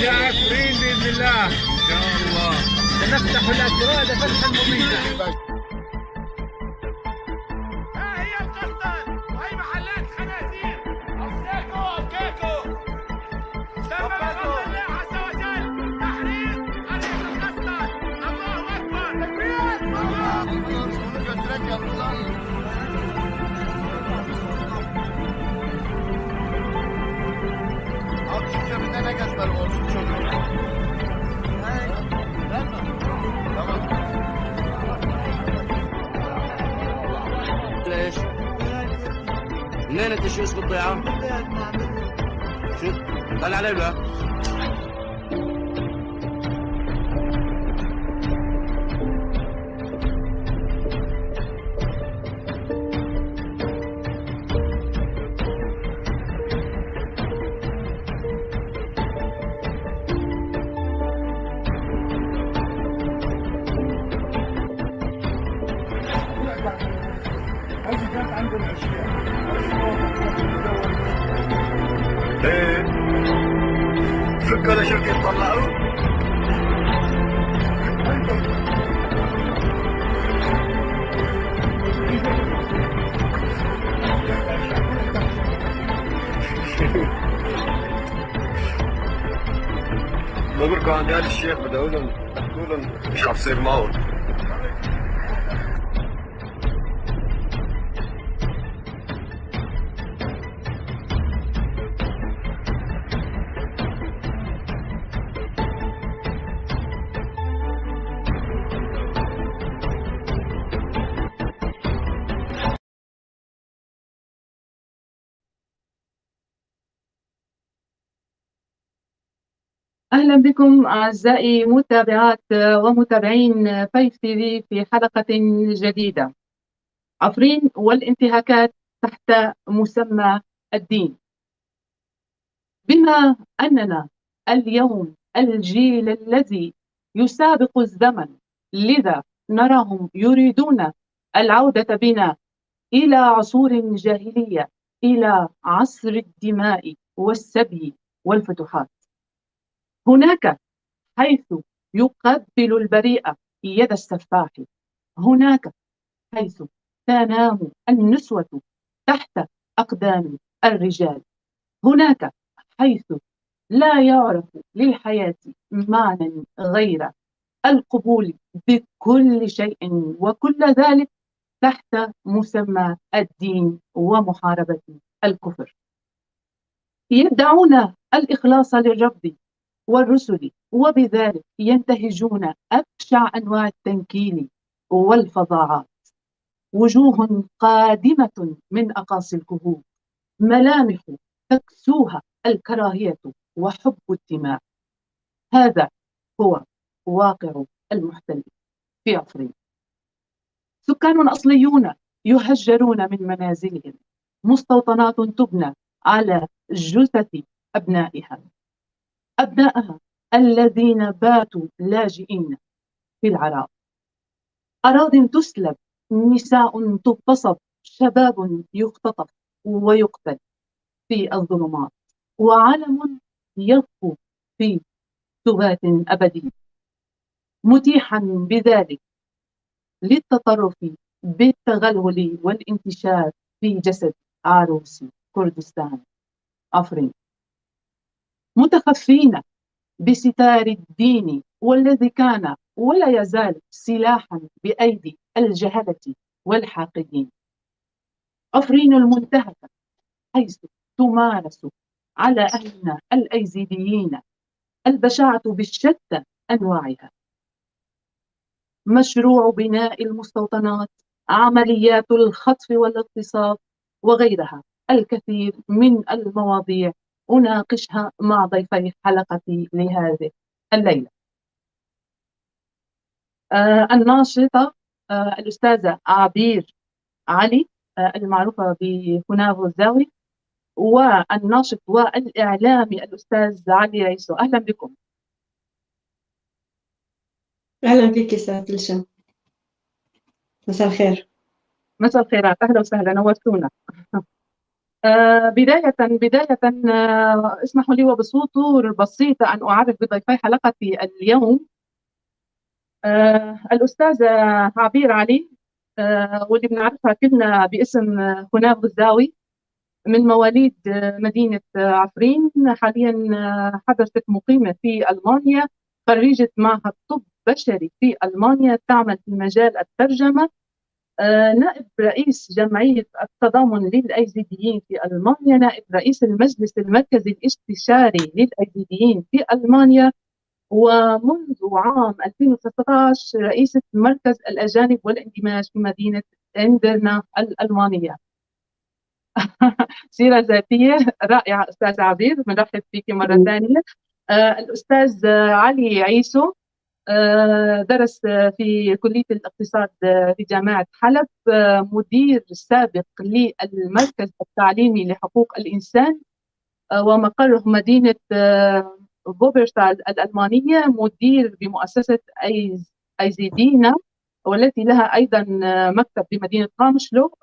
إلى عفرين بإذن الله إن شاء الله. سنفتح الأكراد فتحا مبينا. ها هي القسطل وهي محلات خنازير أو ساكو أو كاكو. تم بفضل الله عز وجل تحرير قرية القسطل. الله أكبر، تكبير الله. ليش؟ منين انت شو اسم الضيعة؟ شو؟ طلع علي بقى. ايه شكرا شركة طلعوا. مبروك عند آل الشيخ، بدي اقول لهم احكوا لهم ايش عم بصير معهم. أهلا بكم أعزائي متابعات ومتابعين فايف تي في في حلقة جديدة. عفرين والانتهاكات تحت مسمى الدين. بما أننا اليوم الجيل الذي يسابق الزمن، لذا نراهم يريدون العودة بنا إلى عصور جاهلية، إلى عصر الدماء والسبي والفتوحات. هناك حيث يقبل البريء يد السفاح، هناك حيث تنام النسوة تحت أقدام الرجال، هناك حيث لا يعرف للحياة معنى غير القبول بكل شيء، وكل ذلك تحت مسمى الدين ومحاربة الكفر. يدعون الإخلاص للرب والرسل، وبذلك ينتهجون أبشع أنواع التنكيل والفظاعات. وجوه قادمة من أقاصي الكهوف، ملامح تكسوها الكراهية وحب الدماء. هذا هو واقع المحتل في عفرين. سكان أصليون يهجرون من منازلهم، مستوطنات تبنى على جثث أبنائها، أبنائها الذين باتوا لاجئين في العراء. أراض تسلب، نساء تغتصب، شباب يختطف ويقتل في الظلمات، وعلم يطفو في ثبات أبدي، متيحا بذلك للتطرف بالتغلغل والانتشار في جسد عروس كردستان عفرين. متخفين بستار الدين، والذي كان ولا يزال سلاحا بأيدي الجهلة والحاقدين. عفرين المنتهكة حيث تمارس على أهلنا الأيزيديين البشاعة بشتى أنواعها. مشروع بناء المستوطنات، عمليات الخطف والاغتصاب وغيرها الكثير من المواضيع أناقشها مع ضيفي حلقتي لهذه الليلة. الناشطة الأستاذة عبير علي المعروفة بكنافو الزاوي، والناشط والإعلامي الأستاذ علي عيسو. أهلا بكم. أهلا بك أستاذ لشا، مساء الخير. مساء الخيرات، أهلا وسهلا، نورتونا. بداية اسمحوا لي وبسطور بسيطة أن أعرف بضيفي حلقتي اليوم. الأستاذة عبير علي، واللي بنعرفها كلنا باسم خناف غزاوي، من مواليد مدينة عفرين، حاليا حضرتك مقيمة في ألمانيا، خريجة معهد طب بشري في ألمانيا، تعمل في مجال الترجمة، نائب رئيس جمعية التضامن للأيزيديين في ألمانيا، نائب رئيس المجلس المركزي الاستشاري للأيزيديين في ألمانيا، ومنذ عام 2019 رئيسة مركز الأجانب والاندماج في مدينة إندرنا الألمانية. سيرة ذاتية رائعة أستاذ عبير، بنرحب فيك مرة ثانية. الأستاذ علي عيسو، درس في كلية الاقتصاد في جامعة حلب، مدير سابق للمركز التعليمي لحقوق الإنسان، ومقره مدينة فوبرتال الألمانية، مدير بمؤسسة أيزيدينا والتي لها أيضا مكتب بمدينة قامشلو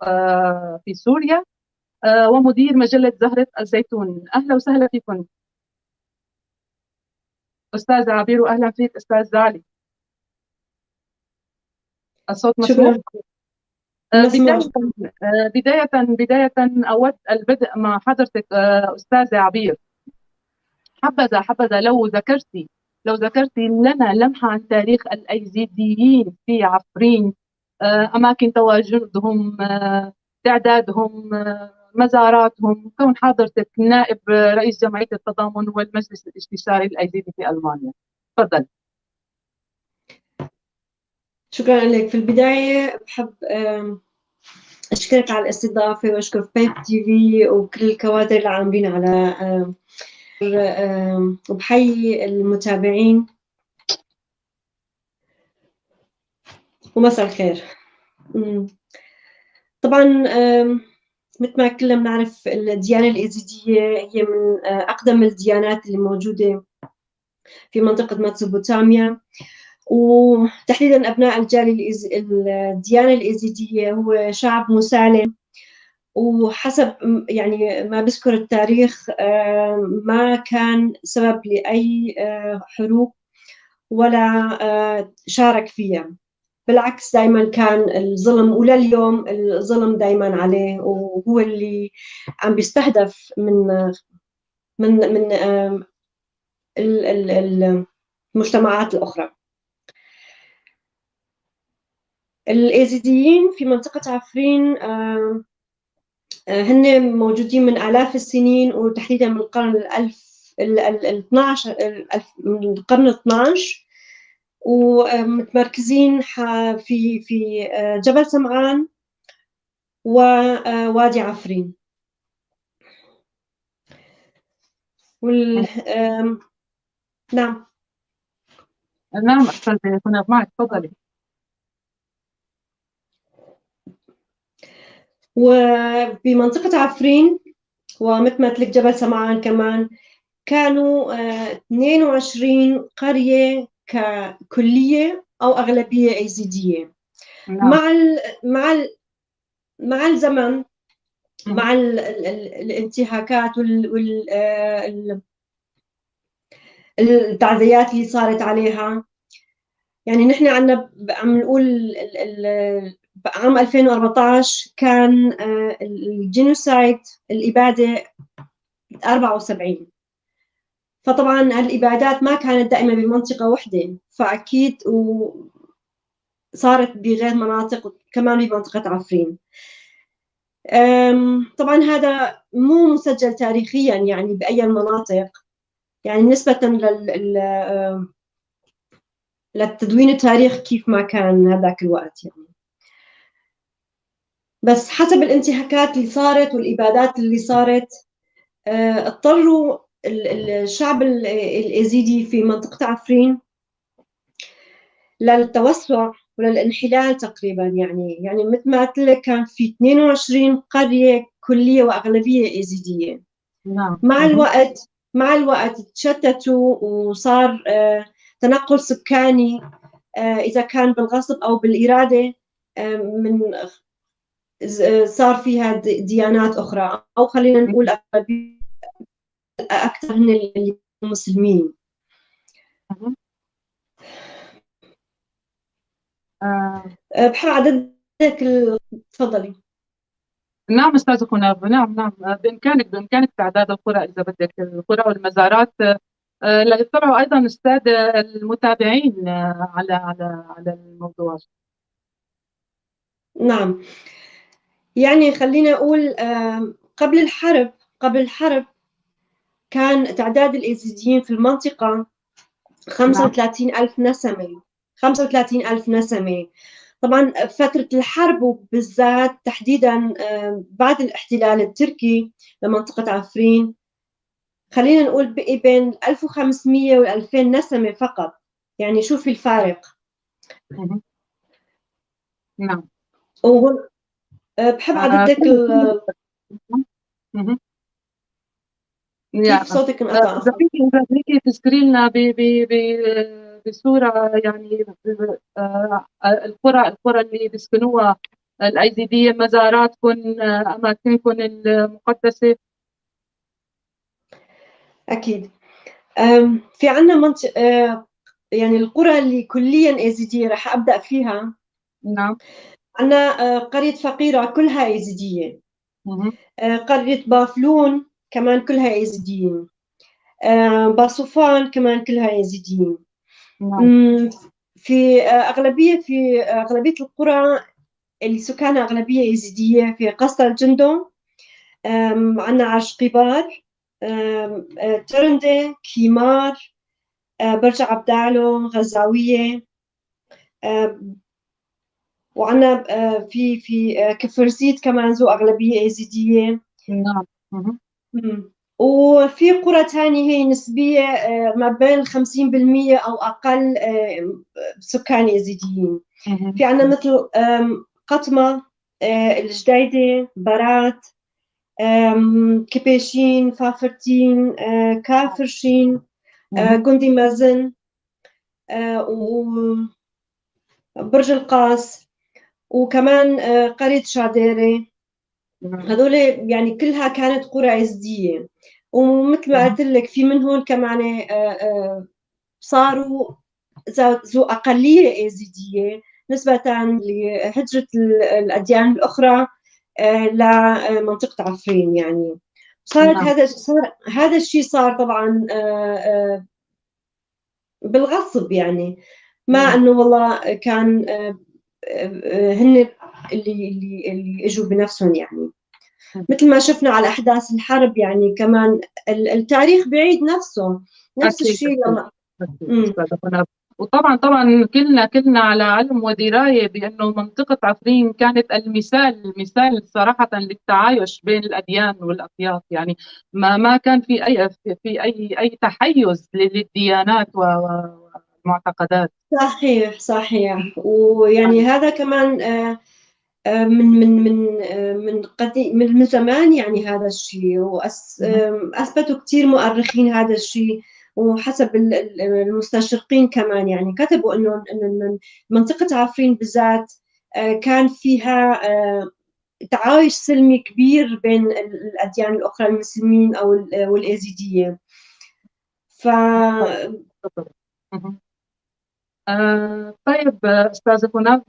في سوريا، ومدير مجلة زهرة الزيتون. أهلا وسهلا فيكم أستاذ عبير، وأهلا فيك أستاذ علي. الصوت مسموع؟ بداية أود البدء مع حضرتك أستاذة عبير. حبذا لو ذكرتي لنا لمحة عن تاريخ الأيزيديين في عفرين، أماكن تواجدهم، تعدادهم، مزاراتهم، كون حضرتك نائب رئيس جمعية التضامن والمجلس الاستشاري الأيزيدي في ألمانيا. تفضل. شكرا لك. في البداية بحب أشكرك على الاستضافة وأشكر بيب تي في وكل الكوادر اللي عاملين على، وبحيي المتابعين ومساء الخير. طبعا مثل ما كلنا بنعرف الديانة الإيزيدية هي من أقدم الديانات اللي موجودة في منطقة ميزوبوتاميا، وتحديدا أبناء الجالية الديانة الإيزيدية هو شعب مسالم، وحسب يعني ما بذكر التاريخ ما كان سبب لأي حروب ولا شارك فيها، بالعكس دائما كان الظلم، ولليوم الظلم دائما عليه، وهو اللي عم بيستهدف من من من المجتمعات الأخرى. الإيزيديين في منطقة عفرين هن موجودين من آلاف السنين، وتحديدا من القرن القرن 12، ومتمركزين في جبل سمعان ووادي عفرين. نعم نعم أستاذة، كنا معك، تفضلي. وبمنطقة عفرين ومثل ما قلت لك جبل سمعان كمان كانوا 22 قرية ككلية أو أغلبية أيزيدية. نعم. مع الزمن، مع الانتهاكات والتعديات اللي صارت عليها، يعني نحن عندنا عم نقول عام 2014 كان ال genocide الإبادة 74، فطبعا الإبادات ما كانت دائما بمنطقة واحدة، فأكيد وصارت بغير مناطق كمان بمنطقة عفرين. طبعا هذا مو مسجل تاريخيا يعني بأي المناطق، يعني نسبة للتدوين التاريخ كيف ما كان هذاك الوقت يعني. بس حسب الانتهاكات اللي صارت والإبادات اللي صارت اضطروا الشعب الإيزيدي في منطقة عفرين للتوسع وللانحلال تقريبا. يعني مثل ما قلت لك كان في 22 قرية كلية وأغلبية إيزيدية. نعم. مع الوقت تشتتوا وصار تنقل سكاني إذا كان بالغصب أو بالإرادة من صار فيها ديانات أخرى، أو خلينا نقول أكثر من اللي مسلمين. بحب عددك. تفضلي. نعم أستاذ خناف، نعم بإمكانك تعداد القرى إذا بدك، القرى والمزارات ليطلعوا أيضا السادة المتابعين على على على الموضوع. نعم، يعني خلينا أقول قبل الحرب كان تعداد الإيزيديين في المنطقة 35,000 نسمة، 35,000 نسمة. طبعا فترة الحرب وبالذات تحديدا بعد الاحتلال التركي لمنطقة عفرين، خلينا نقول بقي بين 1500 و 2000 نسمة فقط، يعني شوفي الفارق. نعم. بحب عددك كيف صوتك انقطع؟ إذا فيك تذكري لنا بصورة يعني القرى اللي بيسكنوها الأيزيدية، مزاراتكم، أماكنكم المقدسة. أكيد. في عنا منطقة، يعني القرى اللي كليا إيزيدية رح أبدأ فيها. نعم. عنا قرية فقيرة كلها إيزيدية. قرية بافلون كمان كلها إيزيديين. باصوفان كمان كلها إيزيديين. نعم. في أغلبية القرى اللي سكانها أغلبية إيزيدية في قصر الجندو، عنا عرش قبار، ترندة، كيمار، برج عبدالو، غزاوية، وعنا في كفرزيت كمان ذو أغلبية إيزيدية. نعم. وفي قرى ثانية هي نسبية ما بين 50% أو أقل سكان إيزيديين. في عنا مثل قطمة، الجديدة، برات، كبيشين، فافرتين، كافرشين، جندي مازن، وبرج القاس، وكمان قرية شاديري. هذول يعني كلها كانت قرى إيزيدية، ومثل ما قلت لك في منهم كمان صاروا ذو أقلية إيزيدية نسبة لهجرة الأديان الأخرى لمنطقة عفرين. يعني صارت هذا الشيء صار طبعا بالغصب، يعني ما انه والله كان هن اللي اجوا بنفسهم، يعني مثل ما شفنا على احداث الحرب، يعني كمان التاريخ بيعيد نفسه، نفس الشيء لما. وطبعا كلنا على علم ودراية بانه منطقة عفرين كانت المثال صراحة للتعايش بين الاديان والاطياف، يعني ما كان في اي تحيز للديانات والمعتقدات. صحيح. ويعني هذا كمان من من من من قديم، من زمان يعني هذا الشيء، واثبتوا كثير مؤرخين هذا الشيء، وحسب المستشرقين كمان يعني كتبوا انه منطقة عفرين بالذات كان فيها تعايش سلمي كبير بين الاديان الاخرى، المسلمين او والايزيديه. ف طيب استاذ خناف،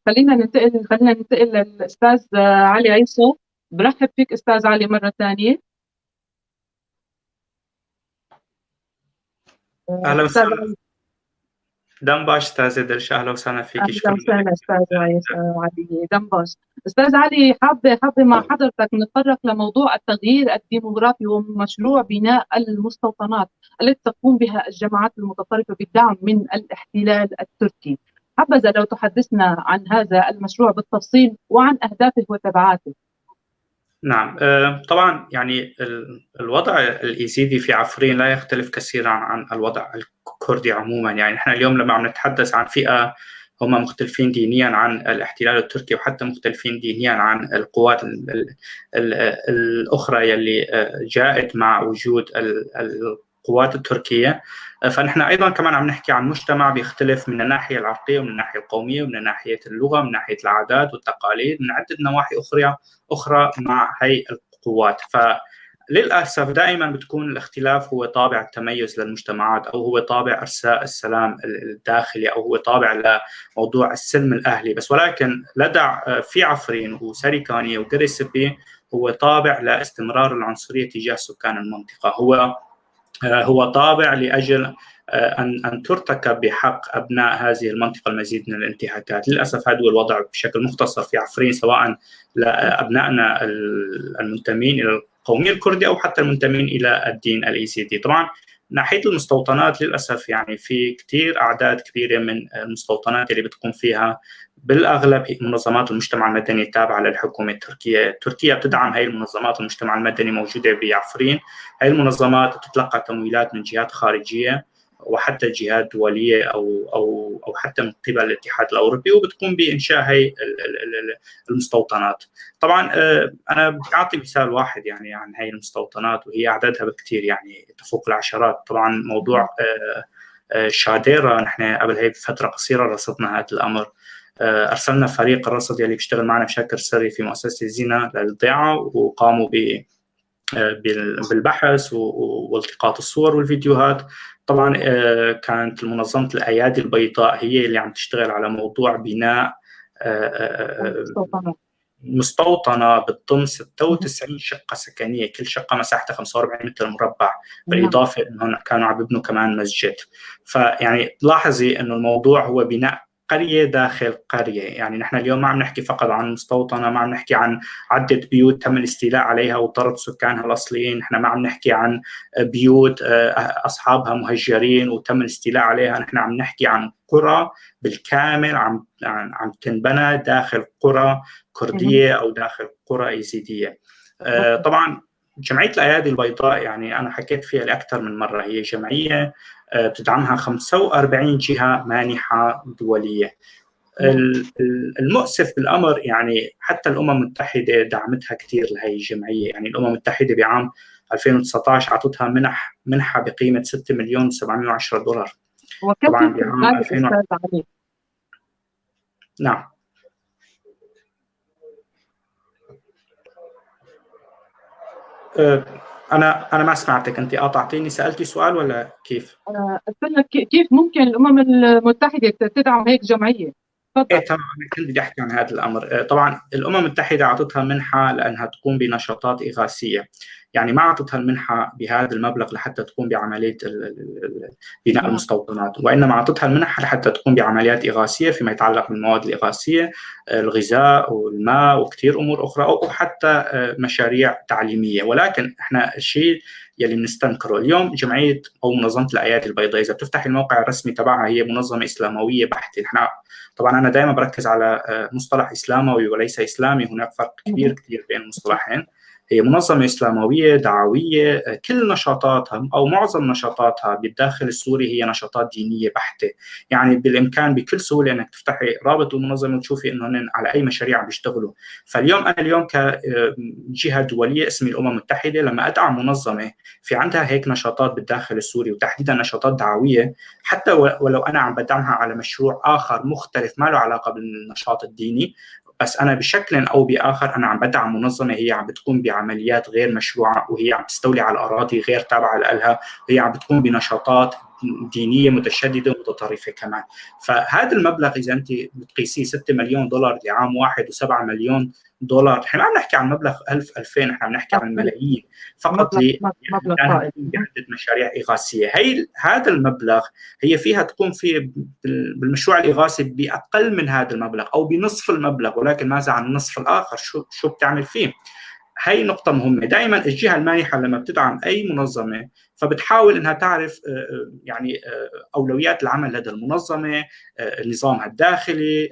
خلينا ننتقل للاستاذ علي عيسو. برحب فيك استاذ علي مرة ثانية. اهلا وسهلا. دمباش استاذ دلش، اهلا وسهلا فيك. اهلا وسهلا استاذ علي دمباش. استاذ علي، حابة مع حضرتك نتطرق لموضوع التغيير الديموغرافي ومشروع بناء المستوطنات التي تقوم بها الجماعات المتطرفة بالدعم من الاحتلال التركي. حبذا لو تحدثنا عن هذا المشروع بالتفصيل وعن اهدافه وتبعاته. نعم، طبعا يعني الوضع الإيزيدي في عفرين لا يختلف كثيرا عن الوضع الكردي عموما. يعني احنا اليوم لما عم نتحدث عن فئة هم مختلفين دينيا عن الاحتلال التركي، وحتى مختلفين دينيا عن القوات الأخرى يلي جاءت مع وجود القوات التركية. فنحن أيضا كمان عم نحكي عن مجتمع بيختلف من الناحية العرقية ومن الناحية القومية ومن ناحية اللغة، من ناحية العادات والتقاليد، من عدة نواحي أخرى مع هي القوات. فللأسف دائما بتكون الاختلاف هو طابع التميز للمجتمعات، أو هو طابع إرساء السلام الداخلي، أو هو طابع لموضوع السلم الأهلي بس. ولكن لدى في عفرين وسريكانية وقريسبي هو طابع لاستمرار العنصرية تجاه سكان المنطقة، هو طابع لأجل أن ترتكب بحق أبناء هذه المنطقة المزيد من الانتهاكات. للأسف هذا هو الوضع بشكل مختصر في عفرين، سواء لأبنائنا المنتمين إلى القومية الكردية أو حتى المنتمين إلى الدين الإيزيدي. طبعا ناحية المستوطنات للأسف يعني في كثير أعداد كبيرة من المستوطنات اللي بتقوم فيها بالأغلب منظمات المجتمع المدني التابعة للحكومة التركية. تركيا بتدعم هاي المنظمات المجتمع المدني موجودة بعفرين. هاي المنظمات بتتلقى تمويلات من جهات خارجية وحتى جهات دولية أو أو أو حتى من قبل الاتحاد الأوروبي، وبتقوم بإنشاء هاي المستوطنات. طبعا أنا بدي أعطي مثال واحد يعني عن هاي المستوطنات، وهي أعدادها بكثير يعني تفوق العشرات. طبعا موضوع شاديرا، نحن قبل هي بفترة قصيرة رصدنا هذا الأمر، أرسلنا فريق الرصد اللي بيشتغل معنا بشكل سري في مؤسسة زينة للضيعة، وقاموا بالبحث والتقاط الصور والفيديوهات. طبعا كانت منظمة الأيادي البيضاء هي اللي عم تشتغل على موضوع بناء مستوطنة بتضم 96 شقة سكنية، كل شقة مساحتها 45 متر مربع، بالإضافة إنهم كانوا عم يبنوا كمان مسجد. فيعني تلاحظي إنه الموضوع هو بناء قرية داخل قرية. يعني نحن اليوم ما عم نحكي فقط عن مستوطنة، ما عم نحكي عن عدة بيوت تم الاستيلاء عليها وطرد سكانها الأصليين، نحن ما عم نحكي عن بيوت أصحابها مهجرين وتم الاستيلاء عليها، نحن عم نحكي عن قرى بالكامل عم تنبنى داخل قرى كردية أو داخل قرى إيزيدية. طبعا جمعية الأيادي البيضاء يعني أنا حكيت فيها لأكثر من مرة، هي جمعية بتدعمها 45 جهة مانحة دولية. المؤسف بالأمر يعني حتى الأمم المتحدة دعمتها كثير لهي الجمعية. يعني الأمم المتحدة بعام 2019 أعطتها منحة بقيمة $6,710,000. طبعا بعام 2000. نعم. أنا ما سمعتك، أنت قاطعتيني، سألتي سؤال ولا كيف؟ قلت لك كيف ممكن الأمم المتحدة تدعم هيك جمعية؟ تفضل. إيه تمام، أنا كنت بدي أحكي عن هذا الأمر. طبعا الأمم المتحدة أعطتها منحة لأنها تقوم بنشاطات إغاثية، يعني ما أعطتها المنحة بهذا المبلغ لحتى تقوم بعملية بناء المستوطنات، وإنما أعطتها المنحة لحتى تقوم بعمليات إغاثية فيما يتعلق بالمواد الإغاثية، الغذاء والماء وكثير أمور أخرى، أو حتى مشاريع تعليمية. ولكن إحنا الشيء يلي بنستنكره اليوم، جمعية أو منظمة الأيادي البيضاء إذا بتفتح الموقع الرسمي تبعها هي منظمة إسلاموية بحتة. نحن طبعا أنا دائما بركز على مصطلح إسلاموي وليس إسلامي، هناك فرق كبير كثير بين المصطلحين. هي منظمة إسلاموية دعوية، كل نشاطاتها أو معظم نشاطاتها بالداخل السوري هي نشاطات دينية بحتة. يعني بالإمكان بكل سهولة أنك تفتحي رابط المنظمة وتشوفي أنهم على أي مشاريع بيشتغلوا. فاليوم أنا اليوم كجهة دولية اسمي الأمم المتحدة لما أدعم منظمة في عندها هيك نشاطات بالداخل السوري وتحديدا نشاطات دعوية، حتى ولو أنا عم بدعمها على مشروع آخر مختلف ما له علاقة بالنشاط الديني، بس أنا بشكل أو بآخر أنا عم بدعم منظمة هي عم بتقوم بعمليات غير مشروعة، وهي عم تستولي على أراضي غير تابعة لها، وهي عم بتقوم بنشاطات دينية متشددة ومتطرفة كمان. فهذا المبلغ إذا أنت بتقيسيه $6 مليون لعام واحد و7 مليون دولار، نحن ما عم نحكي عن مبلغ 1000 2000، نحن عم نحكي عن ملايين فقط لعدة مشاريع إغاثية. هي هذا المبلغ هي فيها تقوم فيه بالمشروع الإغاثي بأقل من هذا المبلغ أو بنصف المبلغ، ولكن ماذا عن النصف الآخر؟ شو بتعمل فيه؟ هاي نقطة مهمة. دائما الجهة المانحة لما بتدعم أي منظمة فبتحاول إنها تعرف يعني أولويات العمل لدى المنظمة، نظامها الداخلي،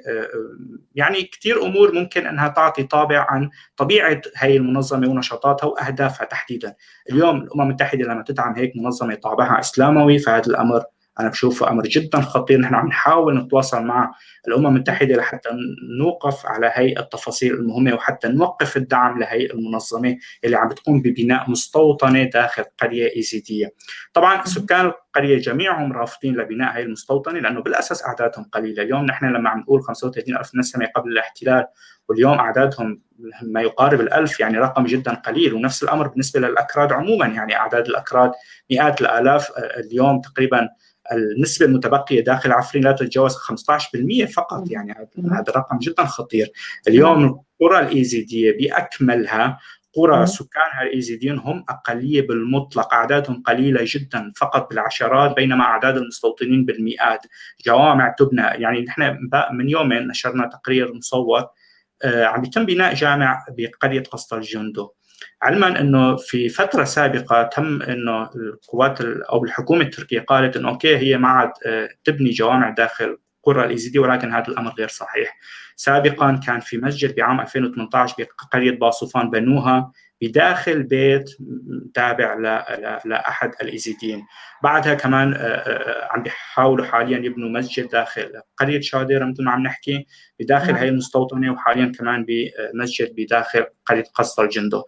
يعني كثير أمور ممكن إنها تعطي طابع عن طبيعة هاي المنظمة ونشاطاتها وأهدافها تحديدا. اليوم الأمم المتحدة لما تدعم هيك منظمة طابعها إسلاموي فهذا الأمر أنا بشوفه أمر جدا خطير. نحن عم نحاول نتواصل مع الأمم المتحدة لحتى نوقف على هي التفاصيل المهمة، وحتى نوقف الدعم لهي المنظمة اللي عم بتقوم ببناء مستوطنة داخل قرية إيزيدية. طبعا سكان القرية جميعهم رافضين لبناء هي المستوطنة لأنه بالأساس أعدادهم قليلة. اليوم نحن لما عم نقول 35,000 نسمة قبل الاحتلال، واليوم أعدادهم ما يقارب 1000، يعني رقم جدا قليل. ونفس الأمر بالنسبة للأكراد عموما، يعني أعداد الأكراد مئات الآلاف، اليوم تقريبا النسبة المتبقية داخل عفرين لا تتجاوز 15% فقط، يعني هذا رقم جدا خطير. اليوم القرى الإيزيدية بأكملها قرى سكانها الإيزيديين هم أقلية بالمطلق، أعدادهم قليلة جدا فقط بالعشرات، بينما أعداد المستوطنين بالمئات. جوامع تبنى، يعني نحن من يومين نشرنا تقرير مصور عم يتم بناء جامع بقرية قسطل جندو، علما انه في فترة سابقه تم انه القوات او الحكومة التركية قالت انه okay هي ما عاد تبني جوامع داخل قرى الايزيدي، ولكن هذا الامر غير صحيح. سابقا كان في مسجد بعام 2018 بقرية باصوفان بنوها بداخل بيت تابع لاحد الايزيديين. بعدها كمان عم بيحاولوا حاليا يبنوا مسجد داخل قرية شاديره مثل ما عم نحكي بداخل هي المستوطنة، وحاليا كمان بمسجد بداخل قرية قسطل جندو.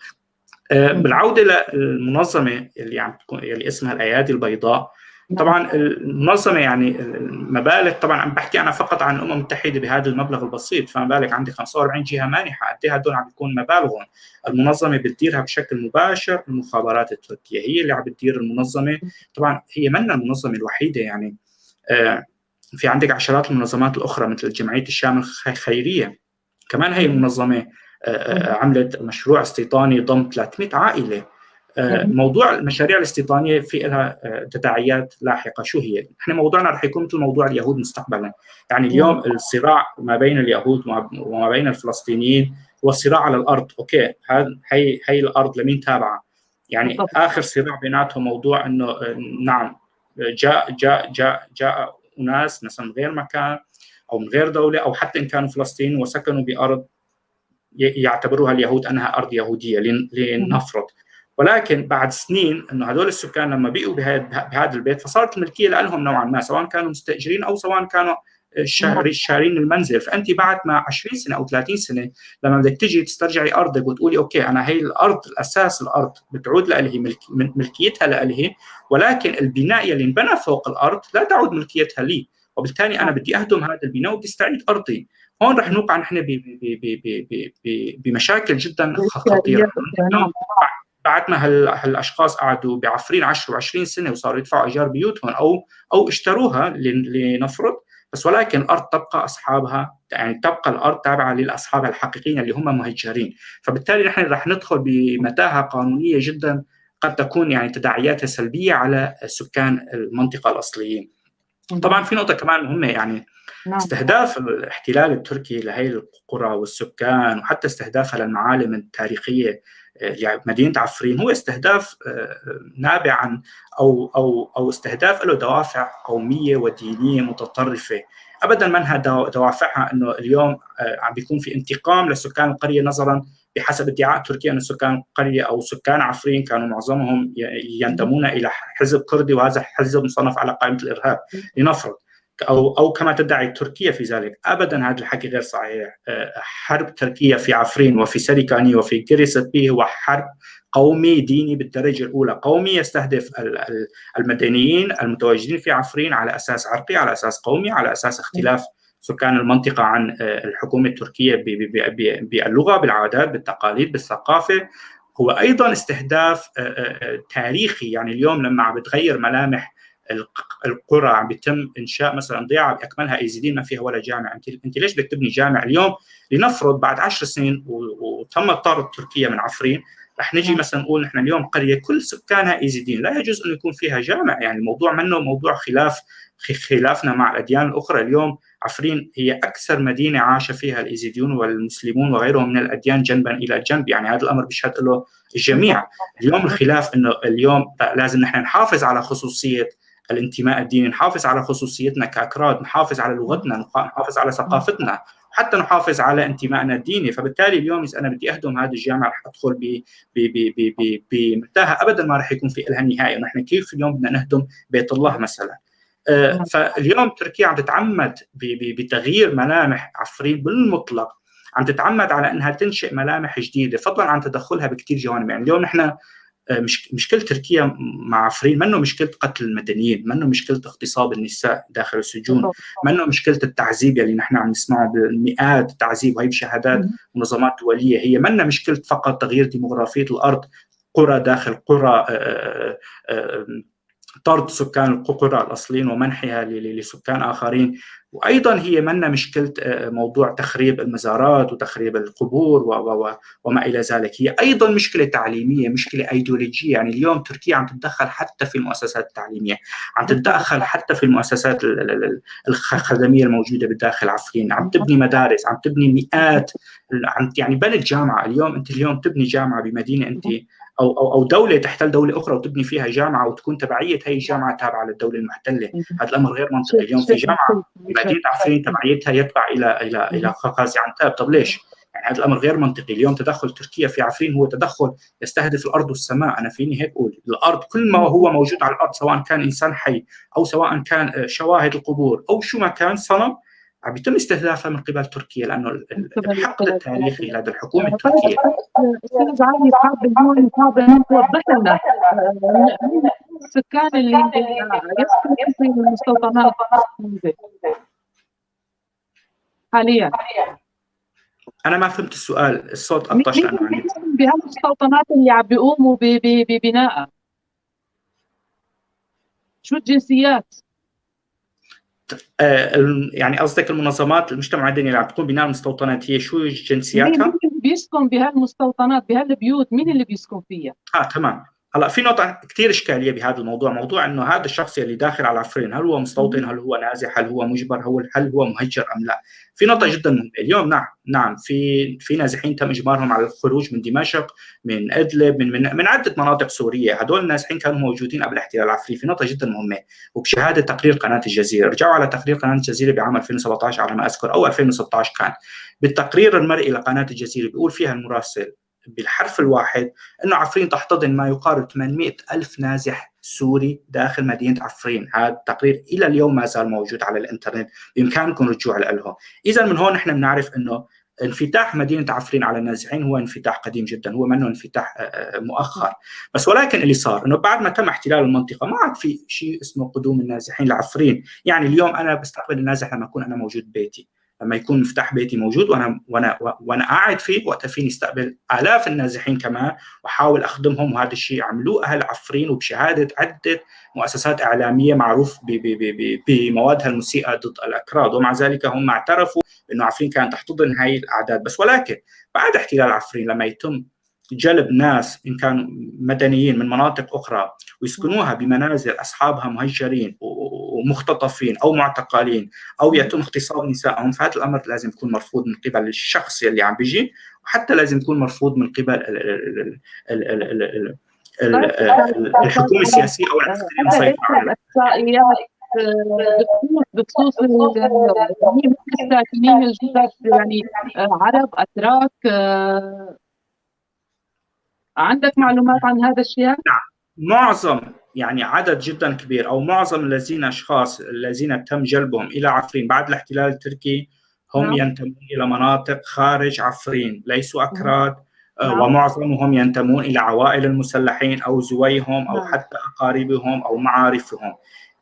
بالعودة للمنظمة اللي عم تكون اللي اسمها الايادي البيضاء، طبعا المنظمة يعني المبالغ، طبعا عم بحكي انا فقط عن الامم المتحدة بهذا المبلغ البسيط، فما بالك عندي 45 جهة مانحه، قد ايه هدول عم بيكون مبالغهم؟ المنظمة بتديرها بشكل مباشر المخابرات التركية هي اللي عم بتدير المنظمة. طبعا هي منا المنظمة الوحيدة، يعني في عندك عشرات المنظمات الاخرى مثل جمعية الشام الخيرية، كمان هي المنظمة عملت مشروع استيطاني ضم 300 عائلة. موضوع المشاريع الاستيطانيه في لها تداعيات لاحقة. شو هي؟ احنا موضوعنا رح يكون مثل موضوع اليهود مستقبلا، يعني اليوم الصراع ما بين اليهود وما بين الفلسطينيين هو الصراع على الارض. okay، هي الارض لمين تابعه؟ يعني اخر صراع بيناتهم موضوع انه نعم جاء جاء جاء جاء اناس مثلا من غير مكان او من غير دولة، او حتى ان كانوا فلسطينيين وسكنوا بارض يعتبروها اليهود انها ارض يهودية لنفرض، ولكن بعد سنين انه هدول السكان لما بقوا بهذا البيت فصارت الملكية لهم نوعا ما، سواء كانوا مستاجرين او سواء كانوا شارين المنزل. فانت بعد ما 20 سنة او 30 سنة لما بدك تجي تسترجعي ارضك وتقولي okay انا هي الارض، الاساس الارض بتعود لإلهي، ملكيتها لإلهي، ولكن البناء اللي انبنى فوق الارض لا تعود ملكيتها لي، وبالتالي انا بدي اهدم هذا البناء وبدي استعيد ارضي. هون رح نوقع نحن بمشاكل جدا خطيرة. بعد ما هالاشخاص قعدوا بعفرين 10 و20 سنة وصاروا يدفعوا ايجار بيوتهم او اشتروها لنفرض، بس ولكن الارض تبقى اصحابها، يعني تبقى الارض تابعه لاصحابها الحقيقيين اللي هم مهجرين. فبالتالي نحن رح ندخل بمتاهه قانونية جدا قد تكون يعني تداعياتها سلبية على سكان المنطقة الاصليين. طبعا في نقطة كمان مهمة، يعني استهداف الاحتلال التركي لهي القرى والسكان وحتى استهدافها للمعالم التاريخية لمدينة عفرين هو استهداف نابع عن او او او استهداف له دوافع قومية ودينيه متطرفة، ابدا منها دوافعها انه اليوم عم بيكون في انتقام لسكان القرية، نظرا بحسب ادعاء تركيا ان سكان القرية او سكان عفرين كانوا معظمهم ينتمون الى حزب كردي، وهذا الحزب مصنف على قائمة الارهاب لنفرض، او كما تدعي تركيا في ذلك. ابدا هذا الحكي غير صحيح. حرب تركيا في عفرين وفي سريكاني وفي كريستبي هو حرب قومي ديني بالدرجة الاولى، قومي يستهدف المدنيين المتواجدين في عفرين على اساس عرقي، على اساس قومي، على اساس اختلاف سكان المنطقة عن الحكومة التركية باللغة، بالعادات، بالتقاليد، بالثقافة. هو ايضا استهداف تاريخي، يعني اليوم لما عم بتغير ملامح القرى، عم بيتم انشاء مثلا ضيعه باكملها ايزيديين ما فيها ولا جامع، انت ليش بدك تبني جامع اليوم؟ لنفرض بعد 10 سنين وتم طرد تركيا من عفرين، رح نجي مثلا نقول نحن اليوم قرية كل سكانها ايزيديين، لا يجوز انه يكون فيها جامع. يعني الموضوع منه موضوع خلافنا مع الاديان الاخرى. اليوم عفرين هي اكثر مدينة عاش فيها الايزيديون والمسلمون وغيرهم من الاديان جنبا الى جنب، يعني هذا الامر بيشهد له الجميع. اليوم الخلاف انه اليوم لازم نحن نحافظ على خصوصية الانتماء الديني، نحافظ على خصوصيتنا كأكراد، نحافظ على لغتنا، نحافظ على ثقافتنا، حتى نحافظ على انتمائنا الديني. فبالتالي اليوم اذا انا بدي اهدم هذا الجامع رح ادخل بمتاهه ابدا ما رح يكون في لها نهاية. نحن كيف اليوم بدنا نهدم بيت الله مثلا؟ فاليوم تركيا عم تتعمد بتغيير ملامح عفرين بالمطلق، عم تتعمد على انها تنشئ ملامح جديدة فضلا عن تدخلها بكثير جوانب. يعني اليوم نحن مشكلة تركيا مع عفرين منه مشكلة قتل المدنيين، منه مشكلة اغتصاب النساء داخل السجون، منه مشكلة التعذيب يلي نحن عم نسمعه بالمئات التعذيب، وهي بشهادات منظمات دولية. هي منها مشكلة فقط تغيير ديموغرافيه الارض، قرى داخل قرى، طرد سكان القرى الاصليين ومنحها لسكان اخرين، وايضا هي منا مشكلة موضوع تخريب المزارات وتخريب القبور وما الى ذلك. هي ايضا مشكلة تعليمية، مشكلة ايديولوجية. يعني اليوم تركيا عم تتدخل حتى في المؤسسات التعليمية، عم تتدخل حتى في المؤسسات الخدميه الموجودة بالداخل عفرين، عم تبني مدارس، عم تبني مئات، عم يعني بنت جامعه. اليوم انت اليوم تبني جامعه بمدينة انت او دولة تحتل دولة اخرى وتبني فيها جامعه وتكون تبعية هي الجامعة تابعه للدولة المحتلة، هذا الامر غير منطقي. اليوم في جامعه بمدينة عفرين تبعيتها يتبع الى غازي عنتاب، طب ليش؟ يعني هذا الامر غير منطقي. اليوم تدخل تركيا في عفرين هو تدخل يستهدف الارض والسماء، انا فيني هيك اقول، الارض كل ما هو موجود على الارض سواء كان انسان حي او سواء كان شواهد القبور او شو ما كان صنم، عم بيتم استهدافها من قبل تركيا، لانه الحقد التاريخي لدى الحكومة التركية. استاذ علي، حابب توضح لنا السكان اللي يسكنوا في المستوطنات حاليا؟ انا ما فهمت السؤال، الصوت قطش. لانه عندي بهالمستوطنات اللي عم بيقوموا ببنائها، شو الجنسيات؟ يعني قصدك المنظمات المجتمع المدني اللي عم تقوم بناء المستوطنات هي شو جنسياتها؟ مين اللي بيسكن بهالمستوطنات بهالبيوت؟ مين اللي بيسكن فيها؟ تمام. هلا في نقطة كثير إشكالية بهذا الموضوع، موضوع إنه هذا الشخص اللي داخل على عفرين هل هو مستوطن، هل هو نازح، هل هو مجبر، هل هو مهجر أم لا؟ في نقطة جدا مهمة اليوم. نعم في نازحين تم إجبارهم على الخروج من دمشق، من إدلب، من عدة مناطق سورية. هدول النازحين كانوا موجودين قبل احتلال عفرين. في نقطة جدا مهمة وبشهادة تقرير قناة الجزيرة، رجعوا على تقرير قناة الجزيرة بعام 2017 على ما أذكر أو 2016، كان بالتقرير المرئي لقناة الجزيرة بيقول فيها المراسل بالحرف الواحد انه عفرين تحتضن ما يقارب 800 ألف نازح سوري داخل مدينة عفرين. هذا التقرير إلى اليوم ما زال موجود على الإنترنت، بإمكانكم الرجوع له. إذا من هون نحن بنعرف انه انفتاح مدينة عفرين على النازحين هو انفتاح قديم جدا، هو منه انفتاح مؤخر. بس ولكن اللي صار انه بعد ما تم احتلال المنطقة ما عاد في شيء اسمه قدوم النازحين لعفرين. يعني اليوم أنا بستقبل النازح لما أكون أنا موجود ببيتي، لما يكون مفتاح بيتي موجود وانا قاعد فيه، وقتها فيني استقبل الاف النازحين كمان واحاول اخدمهم. وهذا الشيء عملوه اهل عفرين وبشهاده عده مؤسسات اعلامية معروف بموادها المسيئه ضد الاكراد، ومع ذلك هم اعترفوا انه عفرين كانت تحتضن هاي الاعداد. بس ولكن بعد احتلال عفرين لما يتم جلب ناس إن كانوا مدنيين من مناطق أخرى ويسكنوها بمنازل أصحابها مهجرين ومختطفين أو معتقلين أو يتم اغتصاب نسائهم، فهذا الأمر لازم يكون مرفوض من قبل الشخص اللي عم بيجي، وحتى لازم يكون مرفوض من قبل الحكومة السياسية أو العسكرية المسيطرة. بخصوص الساكنين الجدد، يعني عرب، أتراك، عندك معلومات عن هذا الشيء؟ نعم، معظم يعني عدد جدا كبير أو معظم الذين أشخاص الذين تم جلبهم إلى عفرين بعد الاحتلال التركي هم نعم. ينتمون إلى مناطق خارج عفرين، ليسوا أكراد. نعم. ومعظمهم ينتمون إلى عوائل المسلحين أو زويهم أو نعم. حتى أقاربهم أو معارفهم.